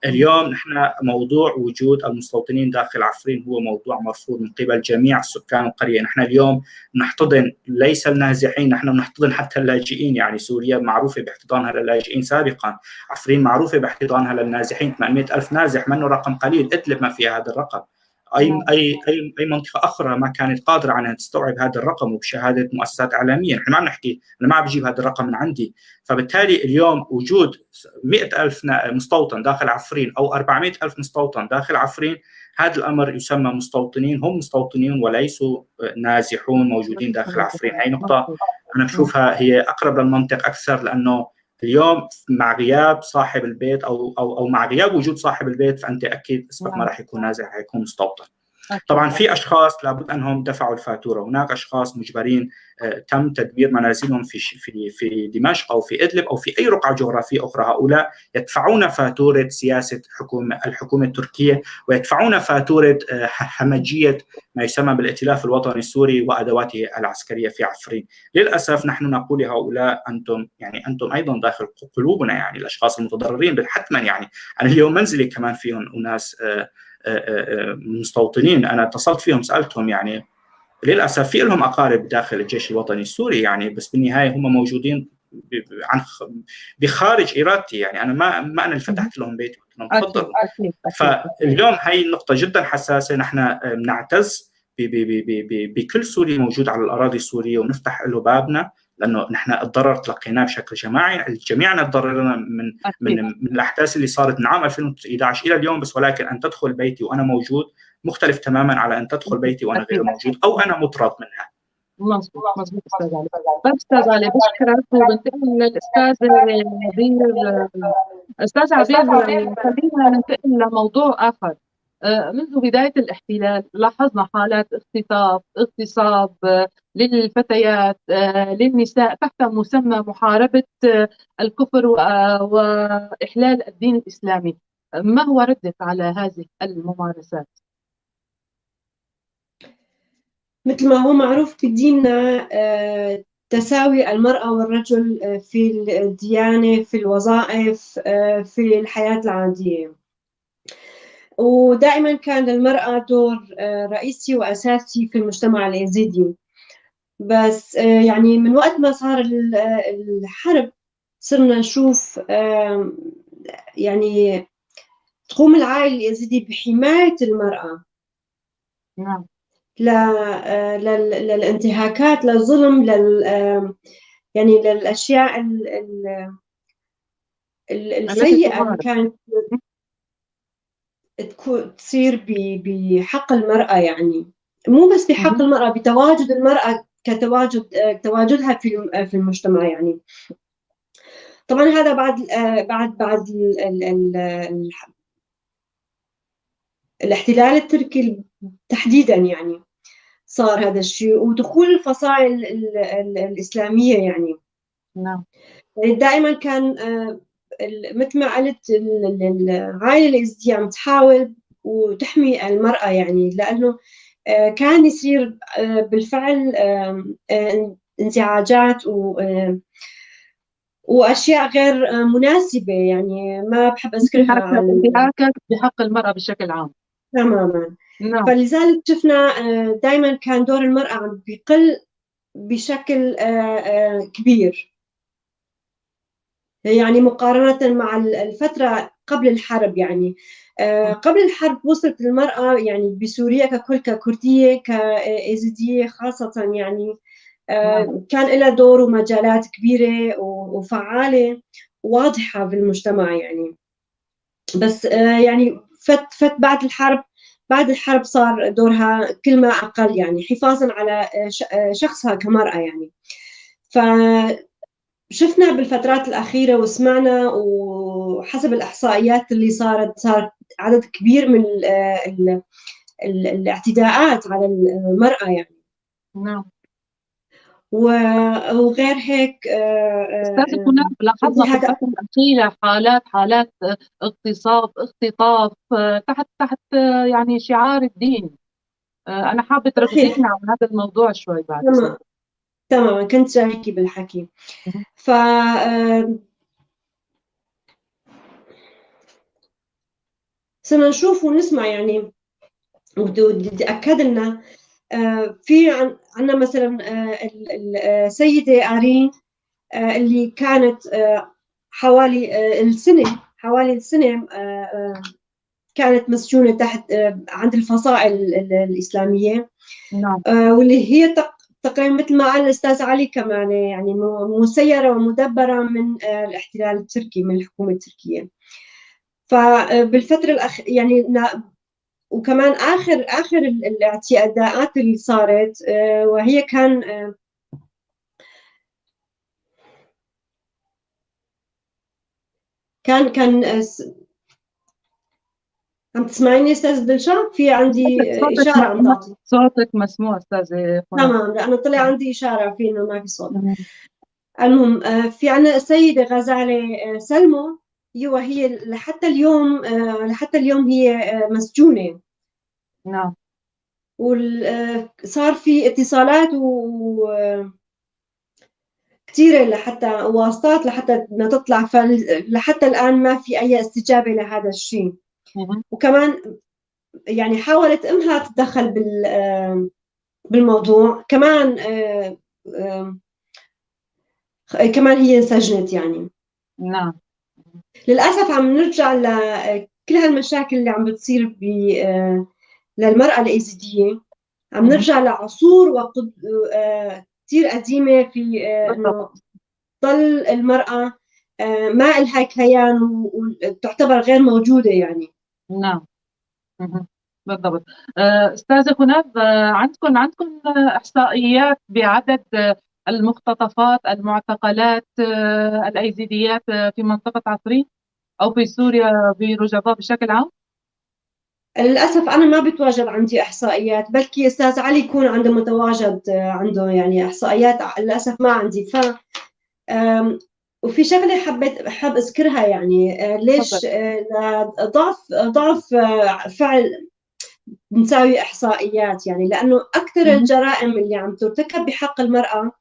اليوم نحن موضوع وجود المستوطنين داخل عفرين هو موضوع مرفوض من قبل جميع سكان القرية. نحن اليوم نحتضن ليس النازحين، نحن نحتضن حتى اللاجئين. يعني سوريا معروفة باحتضانها للاجئين سابقا، عفرين معروفة باحتضانها للنازحين، 800 ألف نازح منه رقم قليل، إدلب ما فيها هذا الرقم، أي أي أي أي منطقة أخرى ما كانت قادرة على أن تستوعب هذا الرقم، وبشهادة مؤسسات إعلامية. نحن ما عم نحكي، أنا ما عم بجيب هذا الرقم من عندي. فبالتالي اليوم وجود 100 ألف مستوطن داخل عفرين أو 400 ألف مستوطن داخل عفرين، هذا الأمر يسمى مستوطنين، هم مستوطنين وليسوا نازحون موجودين داخل عفرين. هي نقطة أنا بشوفها هي أقرب للمنطق أكثر، لأنه اليوم مع غياب صاحب البيت او او او مع غياب وجود صاحب البيت، فانت اكيد اسمك ما راح يكون نازح، راح يكون مستوطن. طبعا في اشخاص لابد انهم دفعوا الفاتورة، هناك اشخاص مجبرين تم تدمير منازلهم في في في دمشق او في ادلب او في اي رقعه جغرافية اخرى، هؤلاء يدفعون فاتورة سياسة الحكومة التركية، ويدفعون فاتورة همجية ما يسمى بالائتلاف الوطني السوري وادواته العسكرية في عفرين. للاسف نحن نقول لهؤلاء انتم يعني انتم ايضا داخل قلوبنا، يعني الاشخاص المتضررين حتما. يعني انا اليوم منزلي كمان فيهم اناس مستوطنين، انا اتصلت فيهم سالتهم، يعني للاسف في لهم اقارب داخل الجيش الوطني السوري يعني، بس بالنهاية هم موجودين عن بخارج ارادتي، يعني انا ما انا اللي فتحت لهم بيتي قلت لهم تفضلوا. فاليوم هي النقطة جدا حساسة، نحن بنعتز بكل سوري موجود على الاراضي السورية ونفتح له بابنا، لانه نحن الضرر تلقيناه بشكل جماعي، جميعنا تضررنا من من من الاحداث اللي صارت من عام 2011 الى اليوم، بس ولكن ان تدخل بيتي وانا موجود مختلف تماما على ان تدخل بيتي وانا غير موجود او انا مطرد منها. مظبوط مظبوط استاذ علي. طيب استاذ علي بشكرك، وبنتقل للاستاذ عبير. استاذ عبير، خلينا ننتقل لموضوع اخر. منذ بداية الاحتلال لاحظنا حالات اختطاف، اغتصاب للفتيات، للنساء تحت مسمى محاربة الكفر وإحلال الدين الإسلامي. ما هو ردك على هذه الممارسات؟ مثل ما هو معروف في ديننا تساوي المرأة والرجل في الديانة، في الوظائف، في الحياة العادية، ودائما كان للمرأة دور رئيسي وأساسي في المجتمع اليزيدي. بس يعني من وقت ما صار الحرب صرنا نشوف يعني تقوم العائلة اليزيدي بحماية المرأة. نعم. للانتهاكات، للظلم، يعني للأشياء السيئة اللي كانت تصير بحق المرأة، يعني مو بس بحق المرأة، بتواجد المرأة كتواجد تواجدها في المجتمع. يعني طبعا هذا بعد بعد بعد ال ال ال الاحتلال التركي تحديدا، يعني صار هذا الشيء، ودخول الفصائل الإسلامية. يعني نعم، دائما كان مثل ما قلت العائلة الإزدية عم تحاول وتحمي المرأة، يعني لأنه كان يصير بالفعل انزعاجات وأشياء غير مناسبة، يعني ما بحب أذكرها. انتهاكات بحق المرأة بشكل عام. تماما. نعم. فلذلك شفنا دائما كان دور المرأة عم بيقل بشكل كبير، يعني مقارنة مع الفترة قبل الحرب. يعني قبل الحرب وصلت المرأة يعني بسوريا ككل، ككردية، كإيزيدية خاصة، يعني كان لها دور ومجالات كبيرة وفعالة وواضحة بالمجتمع. يعني بس يعني فت بعد الحرب، بعد الحرب صار دورها كل ما أقل، يعني حفاظا على شخصها كمرأة. يعني فشفنا بالفترات الأخيرة وسمعنا، وحسب الإحصائيات اللي صارت، صار عدد كبير من ال ال الاعتداءات على المرأة. يعني نعم. وغير هيك استاذ كناب، لاحظنا في الفترة الأخيرة حالات اغتصاب، اختطاف تحت يعني شعار الدين. أنا حابة تركزينا على هذا الموضوع شوي بعد. تمام تمام، كنت جايكي بالحكي. ف صرنا نشوف ونسمع، يعني وبدي أكد لنا في عندنا مثلا السيدة آرين اللي كانت حوالي السنة كانت مسجونة تحت عند الفصائل الإسلامية. نعم. واللي هي تقريبا مثل ما قال الأستاذ علي كمان، يعني مسيرة ومدبرة من الاحتلال التركي، من الحكومة التركية. فبالفترة يعني وكمان آخر الاعتداءات اللي صارت، وهي كان كان كان عم تسمعيني استاذ دلشا؟ في عندي اشارة عم تعطي. صوتك مسموع استاذه. تمام، لانه طلع عندي اشارة في انه ما في صوت. المهم في عندنا السيدة غزاله سلمو، وهي لحتى اليوم هي مسجونه. وصار في اتصالات و كثيرة لحتى واسطات لحتى ما تطلع، لحتى الآن ما في أي استجابة لهذا الشيء. وكمان يعني حاولت أمها تتدخل بالموضوع، كمان هي انسجنت يعني. للأسف عم نرجع لكل هالمشاكل اللي عم بتصير للمرأة الإيزيدية، عم نرجع لعصور وقد كثير قديمة في إنه ضل المرأة ما لها كيان وتعتبر غير موجودة يعني. نعم، بالضبط. أستاذة خناف، عندكم إحصائيات بعدد المختطفات، المعتقلات الأيزيديات في منطقة عفرين أو في سوريا بروجافا بشكل عام؟ للأسف أنا ما بتواجد عندي إحصائيات، بلكي أستاذ علي يكون عنده متواجد عنده يعني إحصائيات، للأسف ما عندي. وفي شغلة حاب أذكرها، يعني ليش ضعف فعل نساوي إحصائيات، يعني لأنه أكثر الجرائم اللي عم ترتكب بحق المرأة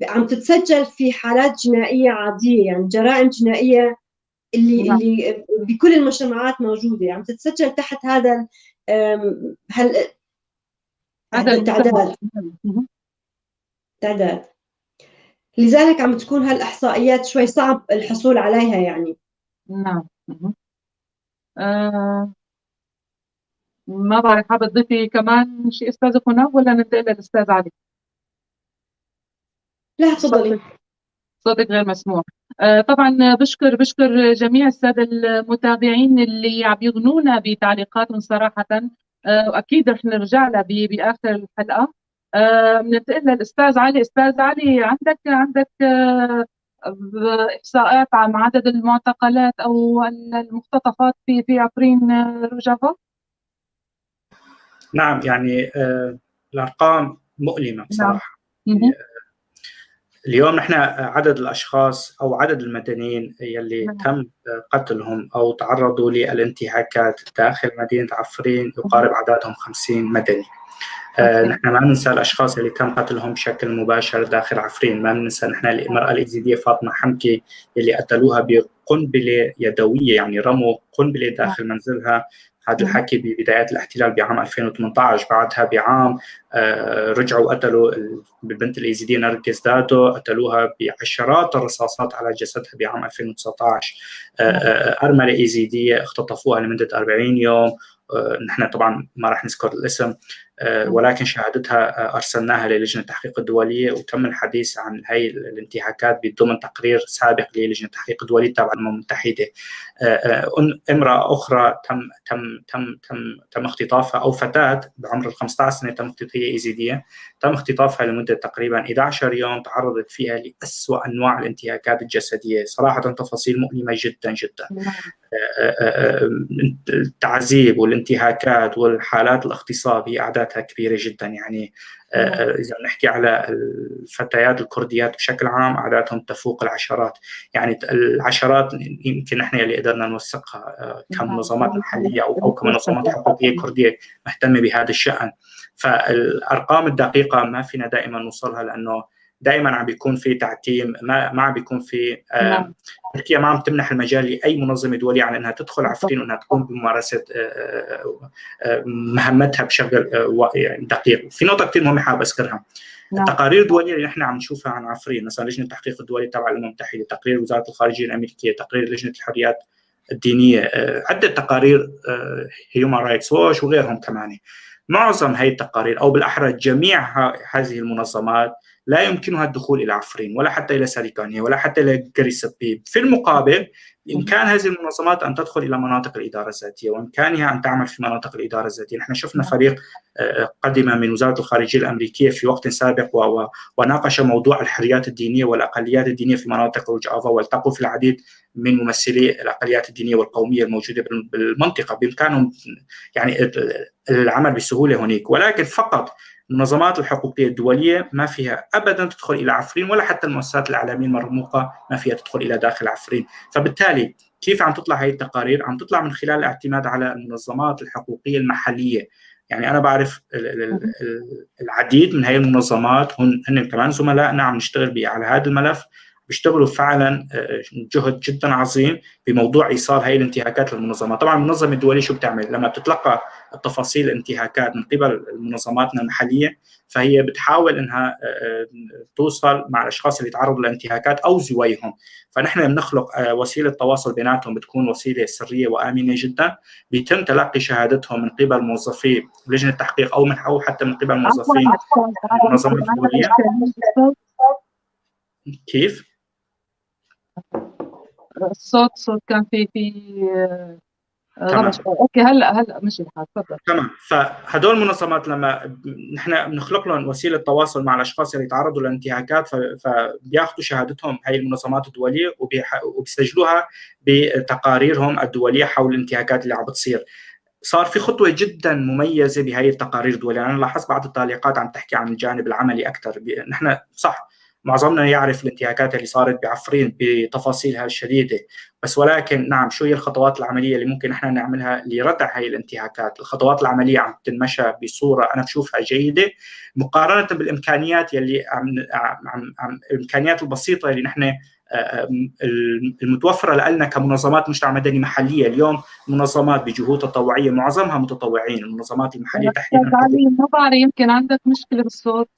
عم تتسجل في حالات جنائية عادية، يعني جرائم جنائية اللي اللي بكل المجتمعات موجودة، عم تتسجل تحت هذا هل هذا التعداد تعداد، لذلك عم تكون هالإحصائيات شوي صعب الحصول عليها يعني. نعم. ما بعرف، حابة تضيفي كمان شيء أستاذة خناف ولا ننتقل للأستاذ علي؟ لا، تفضلي. صوتك غير مسموع. طبعا بشكر جميع السادة المتابعين اللي عم يغنونا بتعليقاتهم صراحة، واكيد رح نرجع لها باخر الحلقة. بننتقل للاستاذ علي. استاذ علي، عندك احصاءات عن عدد المعتقلات او المختطفات في عفرين روجافا؟ نعم، يعني الارقام مؤلمة بصراحة. اليوم نحن عدد الاشخاص او عدد المدنيين يلي تم قتلهم او تعرضوا للانتهاكات داخل مدينة عفرين يقارب عددهم 50 مدني. نحن ما ننسى الاشخاص اللي تم قتلهم بشكل مباشر داخل عفرين، ما ننسى نحن المراة الايزيديه فاطمة حمكي اللي قتلوها بقنبله يدويه، يعني رموا قنبلة داخل منزلها. هذا الحكي ببدايات الاحتلال بعام 2018. بعدها بعام رجعوا قتلوا البنت الايزيديه نرجس دادو، قتلوها بعشرات الرصاصات على جسدها بعام 2019. ارملة ايزيديه اختطفوها لمدة 40 يوم، نحن طبعا ما راح نذكر الاسم، ولكن شهادتها ارسلناها للجنة التحقيق الدولية، وتم الحديث عن هي الانتهاكات ضمن تقرير سابق للجنة التحقيق الدولية التابعة للامم المتحدة. امراة اخرى تم اختطافها، او فتاة بعمر ال 15 سنة تم اختطافها، هي ايزيديه، تم اختطافها لمدة تقريبا 11 يوم، تعرضت فيها لاسوء انواع الانتهاكات الجسدية، صراحة تفاصيل مؤلمة جدا جدا. التعذيب والانتهاكات والحالات الاغتصاب هي اعدادها كبيرة جدا، يعني اذا بنحكي على الفتيات الكرديات بشكل عام اعدادهم تفوق العشرات، يعني العشرات يمكن نحن اللي قدرنا نوثقها كمنظمات محليه او كمنظمات حقوقيه كرديه مهتمة بهذا الشان. فالارقام الدقيقة ما فينا دائما نوصلها لانه دائما عم بيكون في تعتيم، ما عم بيكون في تركيا ما عم تمنح المجال لاي منظمة دولية على انها تدخل عفرين وانها تقوم بممارسة مهمتها بشكل يعني دقيق. في نقطة كثير مهمة حابب اذكرها. التقارير الدولية اللي نحن عم نشوفها عن عفرين، مثلا لجنة التحقيق الدولي تبع الامم المتحدة، تقرير وزارة الخارجية الامريكية، تقرير لجنة الحريات الدينية، عده تقارير، هيومان رايتس ووتش وغيرهم كمان. معظم هذه التقارير، او بالاحرى جميع هذه المنظمات، لا يمكنها الدخول الى عفرين ولا حتى الى سريكانيه ولا حتى الى جريسبي. في المقابل بإمكان هذه المنظمات أن تدخل إلى مناطق الإدارة الذاتية، وإمكانها أن تعمل في مناطق الإدارة الذاتية. نحن شفنا فريق قدم من وزارة الخارجية الأمريكية في وقت سابق وناقش موضوع الحريات الدينية والأقليات الدينية في مناطق روجافا، والتقوا في العديد من ممثلي الأقليات الدينية والقومية الموجودة بالمنطقة. بإمكانهم يعني العمل بسهولة هناك، ولكن فقط المنظمات الحقوقية الدولية ما فيها أبدا تدخل إلى عفرين، ولا حتى المؤسسات الإعلامية المرموقة ما فيها تدخل إلى داخل عفرين. فبالتالي كيف عم تطلع هاي التقارير؟ عم تطلع من خلال الاعتماد على المنظمات الحقوقية المحلية. يعني أنا بعرف العديد من هاي المنظمات هن كمان زملائنا عم نشتغل على هذا الملف، بيشتغلوا فعلا جهد جدا عظيم بموضوع ايصال هاي الانتهاكات للمنظمات. طبعا المنظمة الدولية شو بتعمل لما بتتلقى التفاصيل الانتهاكات من قبل منظماتنا المحلية؟ فهي بتحاول انها توصل مع الاشخاص اللي تعرضوا لانتهاكات او زويهم. فنحن بنخلق وسيلة تواصل بيناتهم، بتكون وسيلة سرية وامنه جدا، بيتم تلقي شهادتهم من قبل موظفي لجنة التحقيق او حتى من قبل موظفين المنظمة الدولية. كيف؟ الصوت كان في غلط. okay هلا مشي الحال، تفضل. تمام. فهدول المنظمات لما نحن بنخلق لهم وسيلة تواصل مع الاشخاص اللي تعرضوا لانتهاكات، فبياخذوا شهادتهم هاي المنظمات الدولية وبيسجلوها بتقاريرهم الدولية حول الانتهاكات اللي عم بتصير. صار في خطوة جدا مميزة بهاي التقارير الدولية. انا لاحظت بعض التعليقات عم تحكي عن الجانب العملي اكثر. نحن صح معظمنا يعرف الانتهاكات اللي صارت بعفرين بتفاصيلها الشديدة، بس ولكن نعم شو هي الخطوات العملية اللي ممكن نحن نعملها لردع هاي الانتهاكات؟ الخطوات العملية عم تنمشى بصورة أنا بشوفها جيدة مقارنة بالإمكانيات يلي عم الإمكانيات البسيطة اللي نحن المتوفرة لنا كمنظمات مجتمع مدني محلية. اليوم منظمات بجهود تطوعية معظمها متطوعين، المنظمات المحلية تحديدا. ما بعرف يمكن عندك مشكلة بالصوت،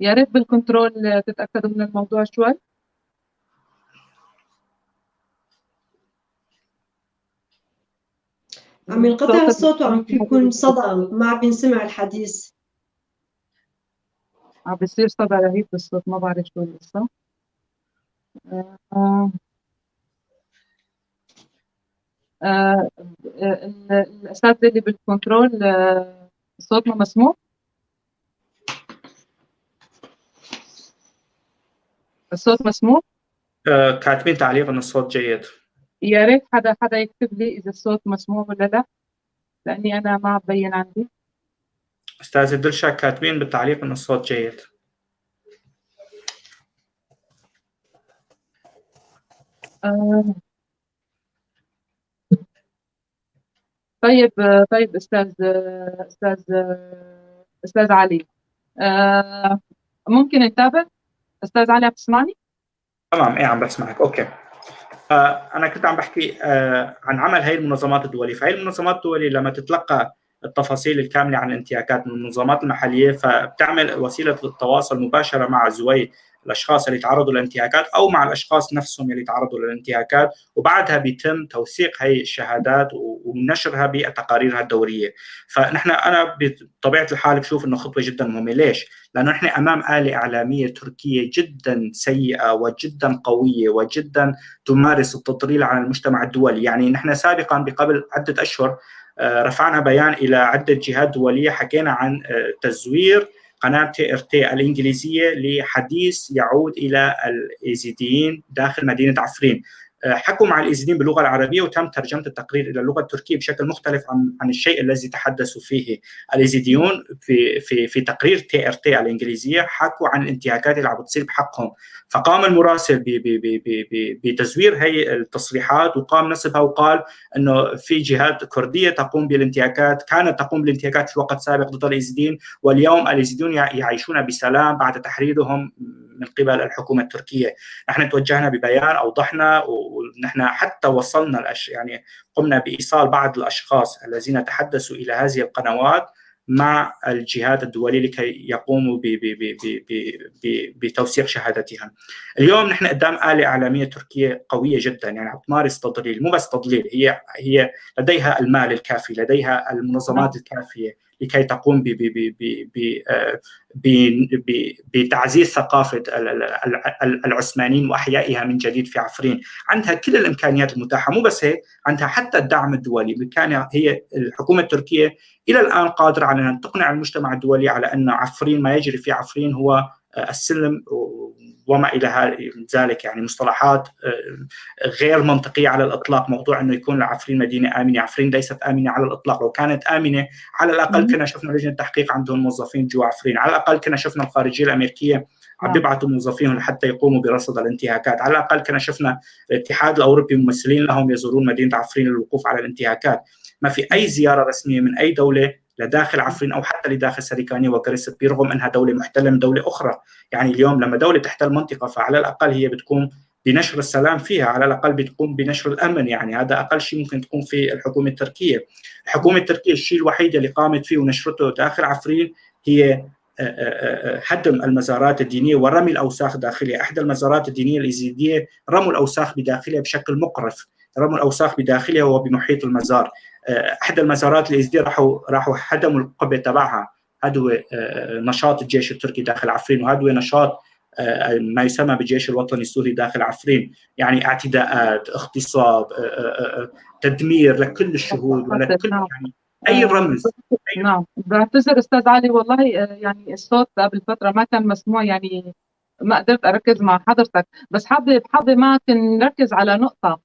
يا ريت بالكنترول تتأكدوا من الموضوع شوي. عم ينقطع الصوت وعم يكون صدى، ما عم بينسمع الحديث. عم بيصير صدى رهيب بالصوت، ما بعرف شو القصة. الأساتذة اللي بالكنترول الصوت ما مسموع؟ الصوت مسموع؟ كاتبين تعليق انه الصوت جيد. يا ريت حدا يكتب لي اذا الصوت مسموع ولا لا، لاني انا ما عم بين عندي. استاذ دلشا كاتبين بالتعليق انه الصوت جيد. طيب استاذ علي، ممكن نتابع؟ استاذ علي عم تسمعني؟ تمام، ايه عم بسمعك. okay. انا كنت عم بحكي عن عمل هاي المنظمات الدولية. فهي المنظمات الدولية لما تتلقى التفاصيل الكاملة عن الانتهاكات من المنظمات المحلية، فبتعمل وسيلة التواصل مباشرة مع زوي الاشخاص اللي تعرضوا للانتهاكات او مع الاشخاص نفسهم اللي تعرضوا للانتهاكات، وبعدها بيتم توثيق هي الشهادات ونشرها بتقاريرها الدورية. فنحن انا بطبيعة الحال بشوف انه خطوة جدا مهمة. ليش؟ لانه نحن امام آلة اعلامية تركيه جدا سيئه وجدا قوية وجدا تمارس التضليل على المجتمع الدولي. يعني نحن سابقا بقبل عده اشهر رفعنا بيان الى عده جهات دولية، حكينا عن تزوير قناة TRT الإنجليزية لحديث يعود إلى الإيزيديين داخل مدينة عفرين. حكوا مع الإيزيديين باللغة العربية وتم ترجمة التقرير إلى اللغة التركية بشكل مختلف عن الشيء الذي تحدثوا فيه الإيزيديون في في في تقرير TRT الإنجليزية. حكوا عن الانتهاكات اللي عم بتصير بحقهم، فقام المراسل بتزوير هي التصريحات وقام نسبها وقال انه في جهات كرديه تقوم بالانتهاكات، كانت تقوم بالانتهاكات في وقت سابق ضد الإيزيديين، واليوم الإيزيديون يعيشون بسلام بعد تحريرهم من قبل الحكومة التركية. نحن توجهنا ببيان، اوضحنا، ونحن حتى وصلنا يعني قمنا بايصال بعض الاشخاص الذين تحدثوا الى هذه القنوات مع الجهات الدولية لكي يقوموا بتوثيق شهادتهم. اليوم نحن قدام آلة إعلامية تركية قوية جدا، يعني عم تمارس تضليل، مو بس تضليل، هي لديها المال الكافي، لديها المنظمات الكافية لكي تقوم بتعزيز ثقافة العثمانيين وأحيائها من جديد في عفرين. عندها كل الإمكانيات المتاحة، مو بس هيك، عندها حتى الدعم الدولي. بإمكانها هي الحكومة التركية إلى الآن قادرة على أن تقنع المجتمع الدولي على أن عفرين، ما يجري في عفرين هو السلم وما إلى ذلك، يعني مصطلحات غير منطقية على الإطلاق. موضوع أنه يكون عفرين مدينة آمنة، عفرين ليست آمنة على الإطلاق. لو كانت آمنة على الأقل كنا شفنا لجنة تحقيق عندهم موظفين جوا عفرين، على الأقل كنا شفنا الخارجية الأمريكية عم بيبعثوا موظفيهم لحتى يقوموا برصد الانتهاكات، على الأقل كنا شفنا الاتحاد الأوروبي ممثلين لهم يزورون مدينة عفرين للوقوف على الانتهاكات. ما في أي زيارة رسمية من أي دولة لداخل عفرين أو حتى لداخل سريكانية وكريسبي، رغم أنها دولة محتلة من دولة أخرى. يعني اليوم لما دولة تحتل منطقة فعلى الأقل هي بتقوم بنشر السلام فيها، على الأقل بتقوم بنشر الأمن، يعني هذا أقل شيء ممكن تقوم فيه الحكومة التركية. الحكومة التركية الشيء الوحيد اللي قامت فيه ونشرته داخل عفرين هي هدم المزارات الدينية ورمي الأوساخ داخلها. إحدى المزارات الدينية الإيزيدية رموا الأوساخ بداخلها بشكل مقرف، رموا الأوساخ بداخلها وبمحيط المزار. احدى المزارات الإيزيدية راحوا هدموا القبة تبعها. هذا هو نشاط الجيش التركي داخل عفرين، وهذا هو نشاط ما يسمى بالجيش الوطني السوري داخل عفرين. يعني اعتداءات، اغتصاب، تدمير لكل الشهود ولكل يعني اي رمز. نعم، بعتذر استاذ علي، والله يعني الصوت قبل فترة ما كان مسموع، يعني ما قدرت اركز مع حضرتك، بس حابة معك نركز على نقطة.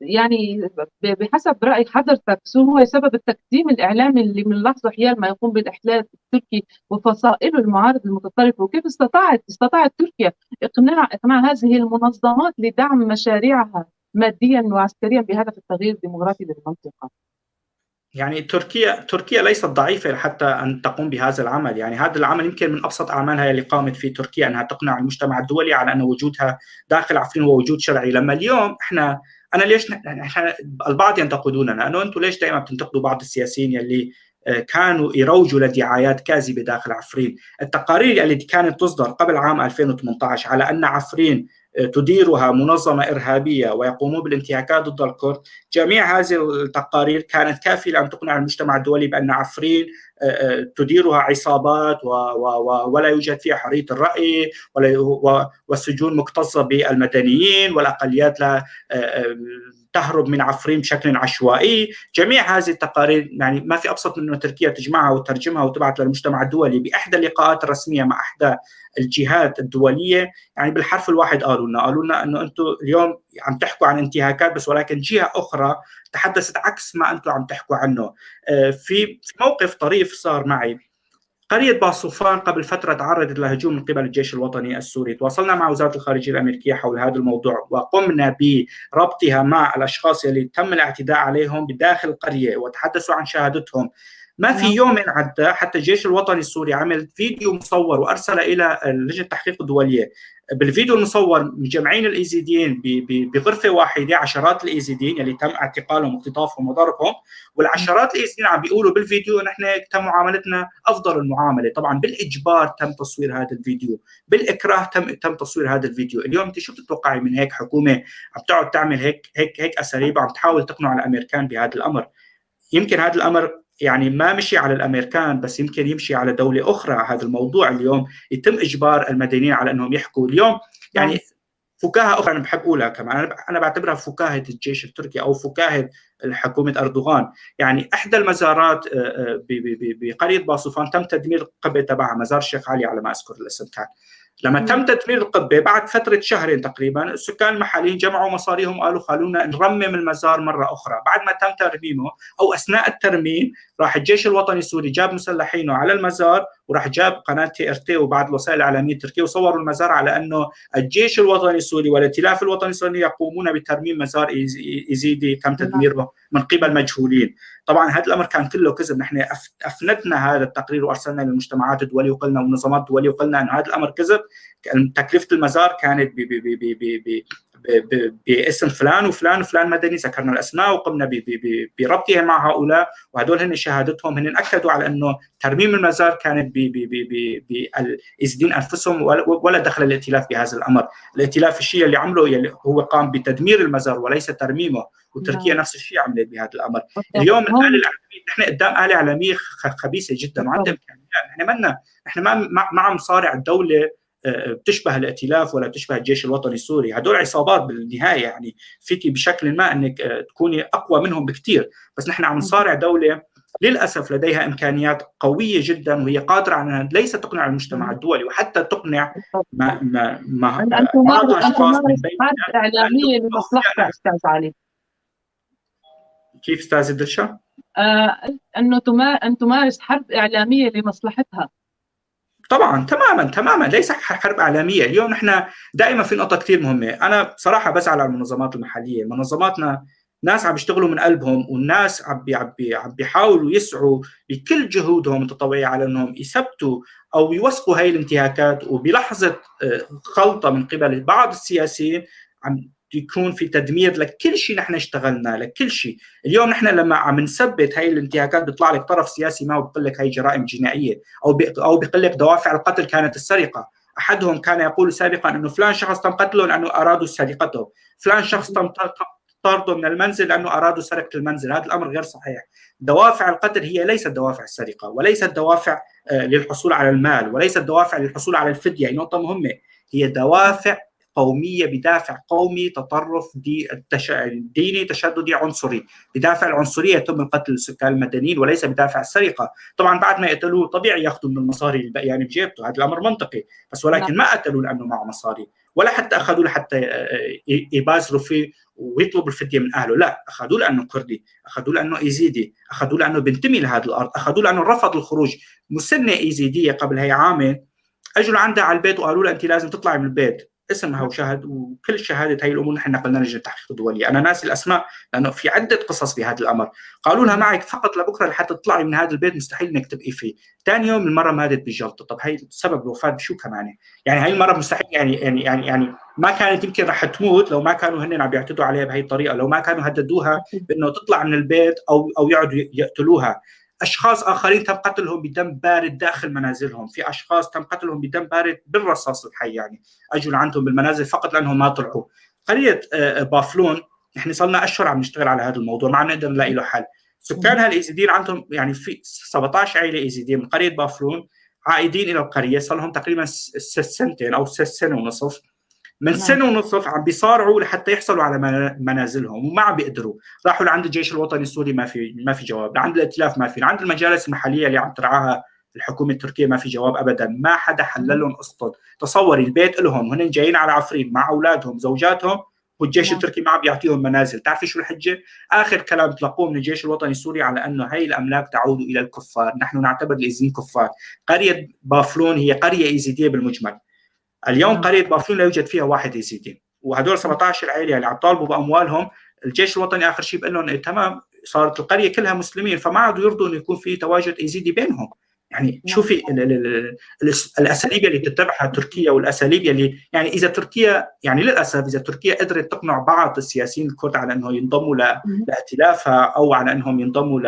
يعني بحسب رأي حضرتك شو هو سبب التقديم الإعلامي اللي بنلاحظه حيال ما يقوم بالاحتلال التركي وفصائله المعارض المتطرفة، وكيف استطاعت تركيا إقناع هذه المنظمات لدعم مشاريعها ماديا وعسكريا بهدف التغيير الديمغرافي للمنطقة؟ يعني تركيا ليست ضعيفة حتى أن تقوم بهذا العمل. يعني هذا العمل يمكن من أبسط أعمالها اللي قامت فيه تركيا، أنها تقنع المجتمع الدولي على أن وجودها داخل عفرين هو وجود شرعي. لما اليوم إحنا أنا ليش نحن البعض ينتقدوننا أنه أنتم ليش دائما بتنتقدوا بعض السياسيين يلي كانوا يروجوا لدعايات كاذبة داخل عفرين؟ التقارير التي كانت تصدر قبل عام 2018 على أن عفرين تديرها منظمة إرهابية ويقومون بالانتهاكات ضد الكرد، جميع هذه التقارير كانت كافية لأن تقنع المجتمع الدولي بأن عفرين تديرها عصابات ولا يوجد فيها حرية الرأي، والسجون مكتظة بالمدنيين، والأقليات لا تهرب من عفرين بشكل عشوائي. جميع هذه التقارير يعني ما في أبسط من أنه تركيا تجمعها وترجمها وتبعث للمجتمع الدولي. بإحدى اللقاءات الرسمية مع إحدى الجهات الدولية يعني بالحرف الواحد قالوا لنا أنه أنتم اليوم عم تحكوا عن انتهاكات بس، ولكن جهة أخرى تحدثت عكس ما أنتم عم تحكوا عنه. في موقف طريف صار معي، قرية باصوفان قبل فترة تعرضت لهجوم من قبل الجيش الوطني السوري. تواصلنا مع وزارة الخارجية الأمريكية حول هذا الموضوع وقمنا بربطها مع الأشخاص اللي تم الاعتداء عليهم بداخل القرية وتحدثوا عن شهادتهم. ما في يوم عدى حتى الجيش الوطني السوري عمل فيديو مصور وأرسل إلى لجنة التحقيق الدولية. بالفيديو المصور مجمعين الإيزيديين بغرفة واحدة، عشرات الإيزيديين اللي تم اعتقالهم واختطافهم وضربهم، والعشرات الإيزيديين عم بيقولوا بالفيديو نحن تم معاملتنا أفضل المعاملة. طبعا بالإجبار تم تصوير هذا الفيديو، بالإكراه تم تصوير هذا الفيديو. اليوم أنت شو بتتوقعي من هيك حكومة عم تقعد تعمل هيك هيك هيك أساليب وعم تحاول تقنع الأمريكان بهذا الأمر؟ يمكن هذا الأمر يعني ما مشي على الأمريكان، بس يمكن يمشي على دولة أخرى. هذا الموضوع اليوم يتم إجبار المدنيين على أنهم يحكوا. اليوم يعني فكاهة أخرى أنا بحب أقولها كمان، أنا بعتبرها فكاهة الجيش التركي أو فكاهة حكومة أردوغان. يعني إحدى المزارات بقرية باصوفان تم تدمير القبة تبعها، مزار الشيخ علي على ما أذكر الاسم كان. لما تم تدمير القبة بعد فترة شهرين تقريبا السكان المحليين جمعوا مصاريهم وقالوا خلونا نرمم المزار مرة أخرى. بعد ما تم ترميمه أو أثناء الترميم راح الجيش الوطني السوري جاب مسلحينه على المزار، وراح جاب قناة TRT وبعض الوسائل الإعلامية التركية وصوروا المزار على أنه الجيش الوطني السوري والائتلاف الوطني السوري يقومون بترميم مزار إيزيدي تم تدميره من قبل مجهولين. طبعا هذا الأمر كان كله كذب. نحن أفندنا هذا التقرير وأرسلنا للمجتمعات الدولية وقلنا والمنظمات الدولية وقلنا أن هذا الأمر كذب. تكلفة المزار كانت باسم فلان وفلان وفلان مدني، ذكرنا الاسماء وقمنا بربطها مع هؤلاء، وهدول هن شهادتهم، هن اكدوا على انه ترميم المزار كانت بالإيزيديين انفسهم ولا دخل الائتلاف بهذا الامر. الائتلاف الشيء اللي عمله يلي هو قام بتدمير المزار وليس ترميمه، وتركيا نفس الشيء عملت بهذا الامر. اليوم الاله الاعلامية، نحن قدام اله اعلامية خبيثة جدا وعندها امكانيات، نحن ما عم صارع الدولة بتشبه الائتلاف ولا بتشبه الجيش الوطني السوري، هدول عصابات بالنهاية، يعني فيكي بشكل ما انك تكوني اقوى منهم بكثير، بس نحن عم نصارع دولة للاسف لديها امكانيات قوية جدا، وهي قادرة على انها ليس تقنع المجتمع الدولي وحتى تقنع ما ما ما بعض الاشخاص من بين اعلامية لمصلحتها. استاذ علي، كيف استاذ دلشا؟ انه ان تمارس حرب اعلامية لمصلحتها. طبعا تماما تماما، ليس حرب اعلامية. اليوم نحن دائما في نقطة كثير مهمة، انا بصراحة بزعل على المنظمات المحلية، منظماتنا ناس عم بيشتغلوا من قلبهم، والناس عم بيحاولوا يسعوا بكل جهودهم التطوعية على انهم يثبتوا او يوثقوا هاي الانتهاكات، وبلحظه خلطه من قبل بعض السياسيين عم يكون في تدمير لكل شيء نحن اشتغلنا لكل شيء. اليوم نحن لما عم نثبت هاي الانتهاكات بيطلع لك طرف سياسي ما وبقول لك هاي جرائم جنائية، او بيقول لك دوافع القتل كانت السرقة. احدهم كان يقول سابقا انه فلان شخص تم قتله لانه ارادوا سرقته، فلان شخص تم طرده من المنزل لانه ارادوا سرقه المنزل. هذا الامر غير صحيح. دوافع القتل هي ليست دوافع السرقة، وليست دوافع للحصول على المال، وليست دوافع للحصول على الفدية، هي نقطة مهمة، هي دوافع قومية بدافع قومي، تطرف ديني، تشددي، عنصري. بدافع العنصرية يتم القتل السكان المدنيين وليس بدافع السرقة. طبعا بعد ما يقتلوه طبيعي ياخذوا من المصاري اللي بقيانه يعني بجيبته، هذا الامر منطقي، بس ولكن ما قتلوه لانه معه مصاري، ولا حتى اخذوه لحتى يبازروا فيه ويطلبوا الفدية من اهله، لا، اخذوه لانه كردي، اخذوه لانه ايزيدي، اخذوه لانه بينتمي لهذه الارض، اخذوه لانه رفض الخروج. مسنة ايزيديه قبل هي عامين اجوا لعندها على البيت وقالوا لها انت لازم تطلعي من البيت، اسمها وشهد وكل شهادة هي الامور نحن نقلنا لجنة التحقيق الدولية، انا ناسي الاسماء لانه في عده قصص بهذا الامر، قالوا لها معك فقط لبكرة لحتى تطلعي من هذا البيت، مستحيل انك تبقي فيه. ثاني يوم المراة ماتت بالجلطه. طب هي سبب الوفاة بشو كمان؟ يعني هي المراة مستحيل يعني يعني يعني يعني ما كانت يمكن رح تموت لو ما كانوا هن عم بيعتدوا عليها بهي الطريقة، لو ما كانوا هددوها بانه تطلع من البيت او يقعدوا يقتلوها. اشخاص اخرين تم قتلهم بدم بارد داخل منازلهم، في اشخاص تم قتلهم بدم بارد بالرصاص الحي، يعني اجوا لعندهم بالمنازل فقط لانهم ما طلعوا. قرية بافلون نحن صار لنا اشهر عم نشتغل على هذا الموضوع، ما عم نقدر نلاقي له حل. سكانها الايزيديين عندهم يعني في 17 عائلة ايزيديه من قرية بافلون عائدين الى القرية، صار لهم تقريبا سنتين او سنة ونصف. من سنة ونصف عم بيصارعوا لحتى يحصلوا على منازلهم وما عم بيقدروا. راحوا لعند الجيش الوطني السوري ما في جواب، لعند الائتلاف ما في، لعند المجالس المحلية اللي عم ترعاها الحكومة التركية ما في جواب ابدا، ما حدا حل لهم قصتهم. تصوري البيت لهم، هن جايين على عفرين مع اولادهم زوجاتهم، والجيش التركي ما عم بيعطيهم منازل. تعرفي شو الحجة؟ اخر كلام تلقوه من الجيش الوطني السوري على انه هي الاملاك تعود الى الكفار، نحن نعتبر الايزيديين كفار. قرية بافلون هي قرية ايزيديه بالمجمل. اليوم قرية بافلون لا يوجد فيها واحد ايزيدي، وهدول 17 عائلة اللي عم طالبوا باموالهم، الجيش الوطني اخر شيء بيقول لهم إيه تمام، صارت القرية كلها مسلمين، فما عادوا يرضوا انه يكون في تواجد ايزيدي بينهم. يعني شوفي الاساليب اللي بتتبعها تركيا، والاساليب اللي يعني اذا تركيا يعني للاسف اذا تركيا قدرت تقنع بعض السياسيين الكرد على انه ينضموا لائتلافها او على انهم ينضموا